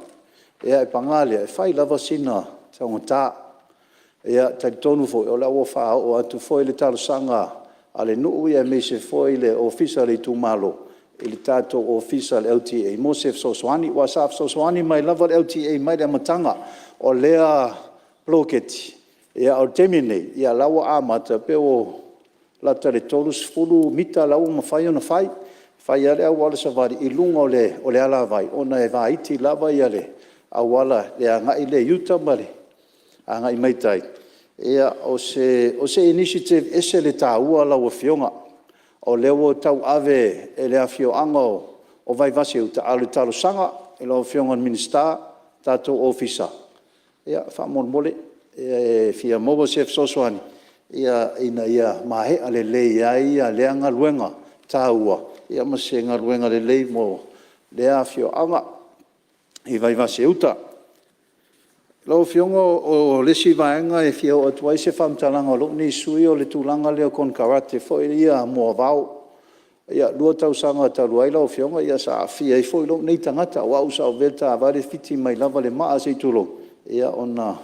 ae paga lea, e fai lava sina taugata. E talitonu foi o la e ua faaoo atu foi le talosaga a le nuu aemaise foi le ofisa o le itumalo i le tatou Ofisa o le LTA mo se fesoasoani. Aua sa fesoasoani mai lava le LTA mai le amataga o lea poloketi, a o le taimi lenei, o la e ua amata, pei ua lata i le 30 mita la ua mafai ona fai. E fai lava le auala savali i luga o le alavai ona e vaiti lava le auala i le agai lea i uta ma le agai mai tai. Ia, o se initiative e ese le taua lau Afioga, o lea ua tauave e le afioaga o Vaivase-uta, a o le talosaga i lau Afioga i le Minisita ma le tatou Ofisa, ia, faamolemole, e fia maua se fesoasoani ina ia maea lelei ai lea galuega taua ma se galuega lelei mo lea afioaga i Vaivase-uta. Lau Afioga o le isi vaega e fia oo atu ai se faamatalaga a lou nei sui usufono o le tulaga lea o konekarate foi ia moavao. Ia, lua tausaga talu ai lau Afioga sa aafia ai foi lou nei tagata, o au sa avea le taavale fiti mai lava le maa se i tulou, ona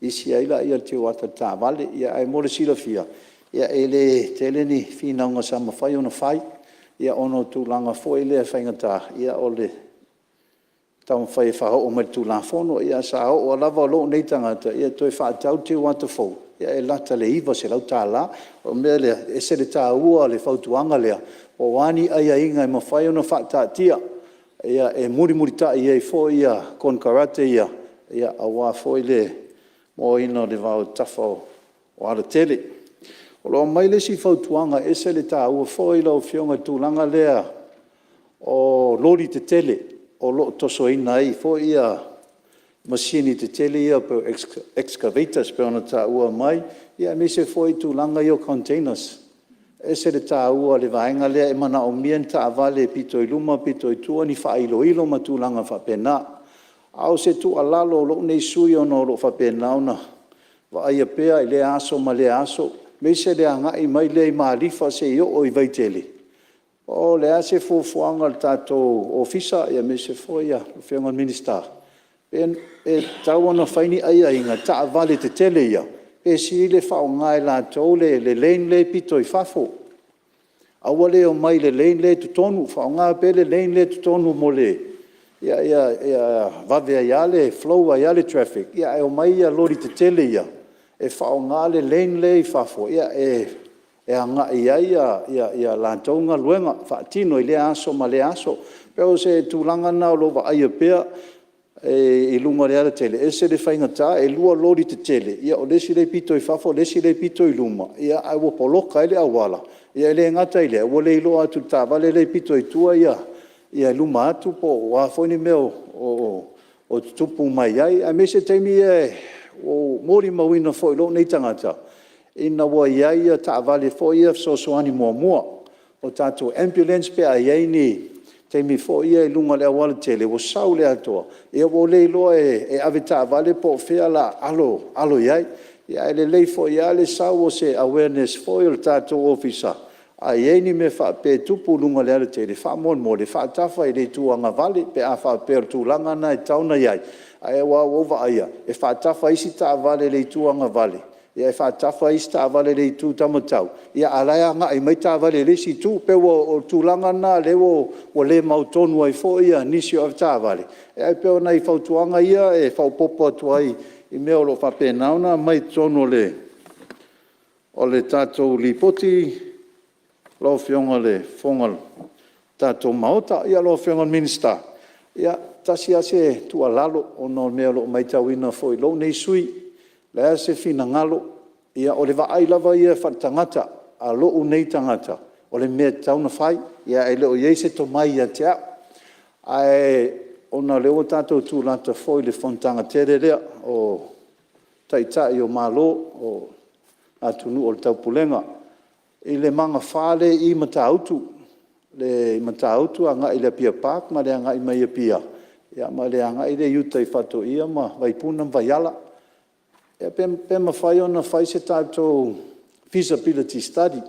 isi ai lea o le tioata o le taavale. Ae mo le silafia, E le tele ni finauga sa mafai ona fai ona o tulaga foi lea faigata o le taumafai e faaoo mai i le Tulafono. Ae sa oo lava lou nei tagata e toe faatau le teuata fou e lata i le $900. O le mea lea e ese le taua o le fautuaga lea, po o a ni aiaiga e mafai ona faataatia e mulimulitai ai foi konekarate ia aua foi le moaina o le vao i tafa o alatele. O lo o aumai le isi fautuaga e ese le taua foi lau Afioga i le tulaga lea o loli tetele o lo o tosoina ai foi masini tetele ia pei o excavators pei ona taua mai, aemaise foi tulaga ia o containers. E ese le taua o le vaega lea, e manaomia ni taavale pito i luma pito i tua ni faailoilo ma tulaga faapena. A o se tuualalo a lou nei sui usufono ona o lo o faapena ona vaaia pea i lea aso ma lea aso, aemaise le agai mai lea i Malifa seia oo i Vaitele, po o le a se fuafuaga a le tatou Ofisa aemaise foi le Afioga i le Minisita, pe tatau ona fai ni aiaiga, taavale tetele ia, pe sili le faaaoga e latou le lane lea e pito i fafo, aua le omai i le lane lea e i totonu, faaaoga pea le lane lea e i totonu ia vave ai lava le flow ai lava le traffic, ae omai loli tetele ia e faaaoga le lane lea e i fafo e agai i ai a latou galuega faatino i lea aso ma lea aso. E pei o se tulaga lena o lo o vaaia pea i luga o le alatele, e ese le faigata. E lua loli tetele, o le isi lea e pito i fafo o le isi lea e pito i luma, ae ua poloka ai le auala. E le gata i lea, ua le iloa atu e le taavale lea e pito i tua luma atu po o a foi ni mea o tutupu mai ai. Aemaise taimi ia ua molimauina foi e lou nei tagata ina ua i ai taavale foi ia fesoasoani muamua, o tatou ambulance pe a i ai ni taimi foi ia i luga o le aualatele ua sau i le atoa, ua le iloa e avetaavale po o fea o le a alo i ai. Ae lelei foi lava le sau o se awareness foi o le tatou Ofisa, a i ai ni mea faapea e tupu i luga o le alatele, faamolemole faatafa i le itu agavale pe a faapea o le tulaga lena e tatau ona i ai. Aua ua ou vaaia e faatafa isi taavale i le itu agavale, ae faatafa isi taavale i le itu taumatau, a o la e agai mai taavale i le isi itu. E pei o le tulaga lena o lea ua le mautonu ai foi nisi o avetaavale, ae pei o nai fautuaga ia e faaopoopo atu ai i mea o lo o faapena ona aumai i totonu o le tatou Lipoti lau Afioga i le Fofoga o le tatou Maota. Ia, lau Afioga i le Minisita, ia, tasi lava se tuualalo ona o mea o lo o maitauina foi e lou nei sui usufono. O le a se finagalo, ia o le vaai lava ia faaletagata a lou nei tagata, o le mea e tatau ona fai, ae le o i ai se tomai ia te au. Ae ona o lea ua tatou tulata foi i le fonotaga tele lea o Taitai o Malo o atunuu o le Taupulega, i le magafa lea i Matautu agai i le Apia Park ma le agai mai Apia ma le agai lea i uta i Faatoia ma Vaipuna ma Vaiala. Pe mafai ona fai se tatou feasibility study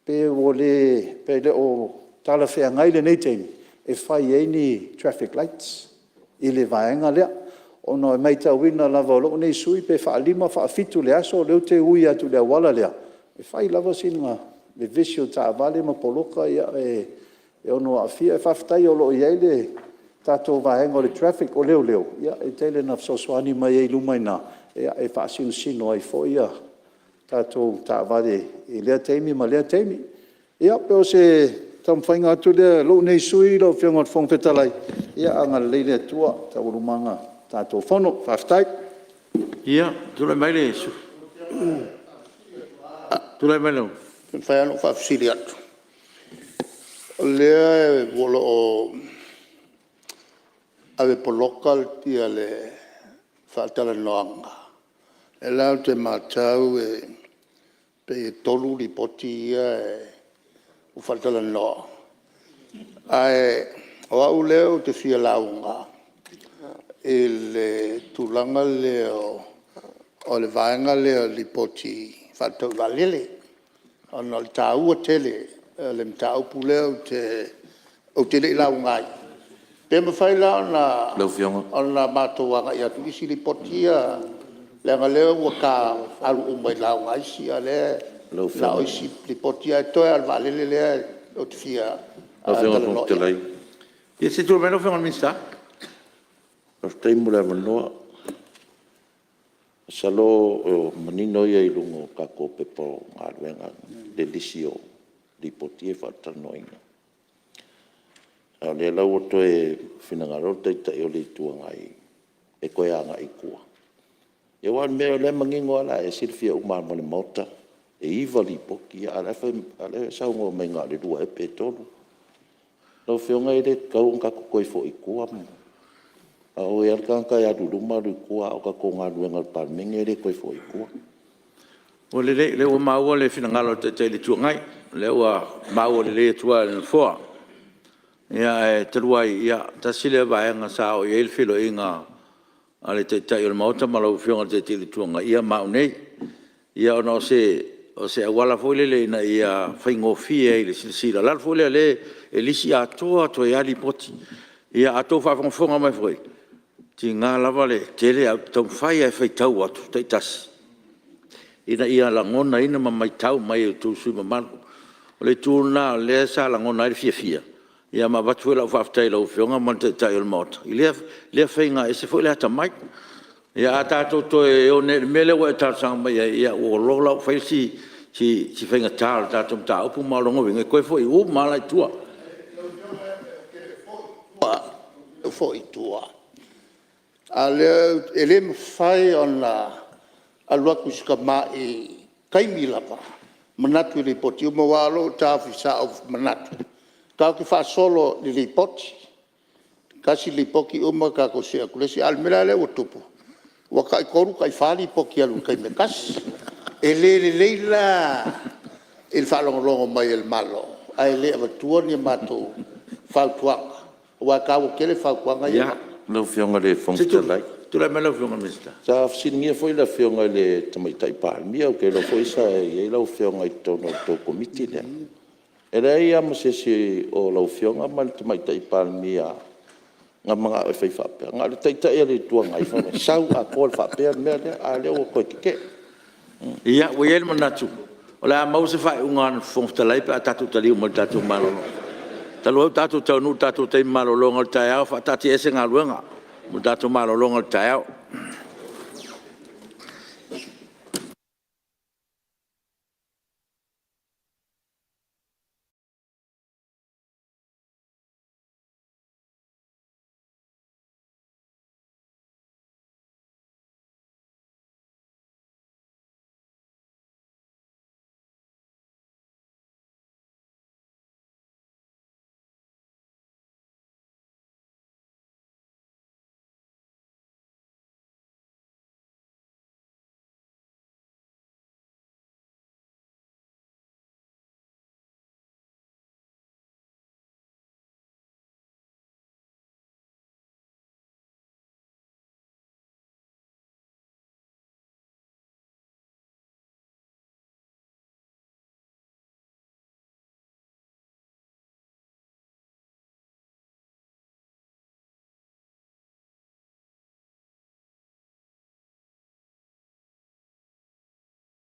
pe le o talafeagai lenei taimi e fai ai ni traffic lights i le vaega lea. Ona e maitauina lava e lou nei sui usufono pe faa-5 faa-7 i le aso lea ou te ui atu i le auala lea, e fai lava sina vevesi o taavale ma poloka, e ono aafia. Ae faafetai o lo o i ai le tatou vaega o le traffic o leoleo e tele ina fesoasoani mai ai i luma i ina e faasinosino ai foi tatou taavale i lea taimi ma lea taimi. Ia pei o se taumafaiga atu lea a lou nei sui usufono lau Afioga i le Fofoga Fetalai, ia agalelei le Atua i taualumaga o le tatou Fono. Faafetai. Ia, tulai mai le… Tulai mai lau… Pe mafai lava ona ou faafesili atu? O lea o lo o ave poloka le faatalanoaga, o lea la ou te matau e pei e 3 Lipoti ia ua faatalanoa, ae o au lea ou te fia lauga i le tulaga lea o le vaega lea o le Lipoti faatatau i vaalele, ona o le taua tele o le mataupu lea ou te le i lauga ai. Pe mafai la ona matou agai atu i isi Lipoti ia leaga o lea ua ta alu uma i lauga a isi a o lea Na o isi Lipoti ae toe lava o le vaalele lea ou te fia talanoa i ai. Ia se i tulai mai lau Afioga i le Minisita. Faafetai mo le avanoa. Masalo o le manino ia i luga o tatou Pepa o Galuega le lisi o Lipoti ia e faatalanoaina. A o lea la ua toe finagalo le Taitai o le Itu Agai e toe agai i tua. Ia aua o le mea o lea e manino lava o la e silafia uma lava e le Maota e 9 Lipoti ia a o lea e saunoa mai na o le 2 ea pe 3. Lau Afioga e le tatau ona tatou toe foi i tua, aua o oe lava le tagata e alu i luma alu i tua, a o tatou galuega a le Palemene e le toe foi i tua. Ua lelei o lea ua maua le finagalo o le Taitai o le Itu Agai, o lea ua maua lelei atu lava e le Nofoa. Ae talu ai tasi lea vaega sa oo i ai le feiloaiga a le Taitai o le Maota ma lau Afioga i le Taitai o le Itu Agai ia ma au nei, ona o se auala foi lele ina ia faigofie ai i le silasila. O le ala foi lea e lisi atoa atu ai lava Lipoti. Ia a outou faafogafoga mai foi, e tiga lava le tele ae ou te taumafai lava e faitau atu taitasi ina ia lagonaina ma maitau mai e outou sui usufono mamalu. O le itu lena o lea sa lagona ai le fiafia ma avatu foi lau faafetai i lau Afioga ma le Taitai o le Maota i lea faiga e ese foi le atamai. Ia a tatou toe o nei i le mea lea ua e talosaga mai ai, ia ua ou iloa la ua fai si faigata o le tatou mataupu ma o lona uiga e toe foi uma lava la i tua. Lau Afioga ou te le i foi i tua, a o lea e le mafai ona alu atu i si tamai taimi lava manatu i Lipoti uma aua o lou taofi sa ou manatu tatou te faasolo i Lipoti, tasi le Lipoti uma tatou see atu i le isi. A o le mea la lea ua tupu ua tai-3 tai-4 Lipoti e alu i le taimi e tasi. E le lelei la i le faalogologo mai a le Malo ae le avatua ni a matou fautuaga aua e taua tele fautuaga ia e avatu. Lau Afioga i le Fofoga Fetalai… Tulai mai lau Afioga i le Minisita. Sa fesiligia foi le Afioga i le Tamaitai Palemia, ou te iloa foi sa i ai lau Afioga i totonu o le tou Komiti lea. E leai lava ma se isi o lau Afioga ma le Tamaitai Palemia na manao e fai faapea, na o le Taitai lava o le Itu Agai na fai mai, sau atoa faapea le mea lea, a o lea ua toe tete'e. Ia ua i ai le manatu o le a maua se faaiuga a le Fofoga Fetalai pe a tatou taliu mai i le tatou malologa. Talu ai ua tatou taunuu i le tatou taimi malologa o le taeao, e faataatiaese Galuega mo le tatou malologa o le taeao.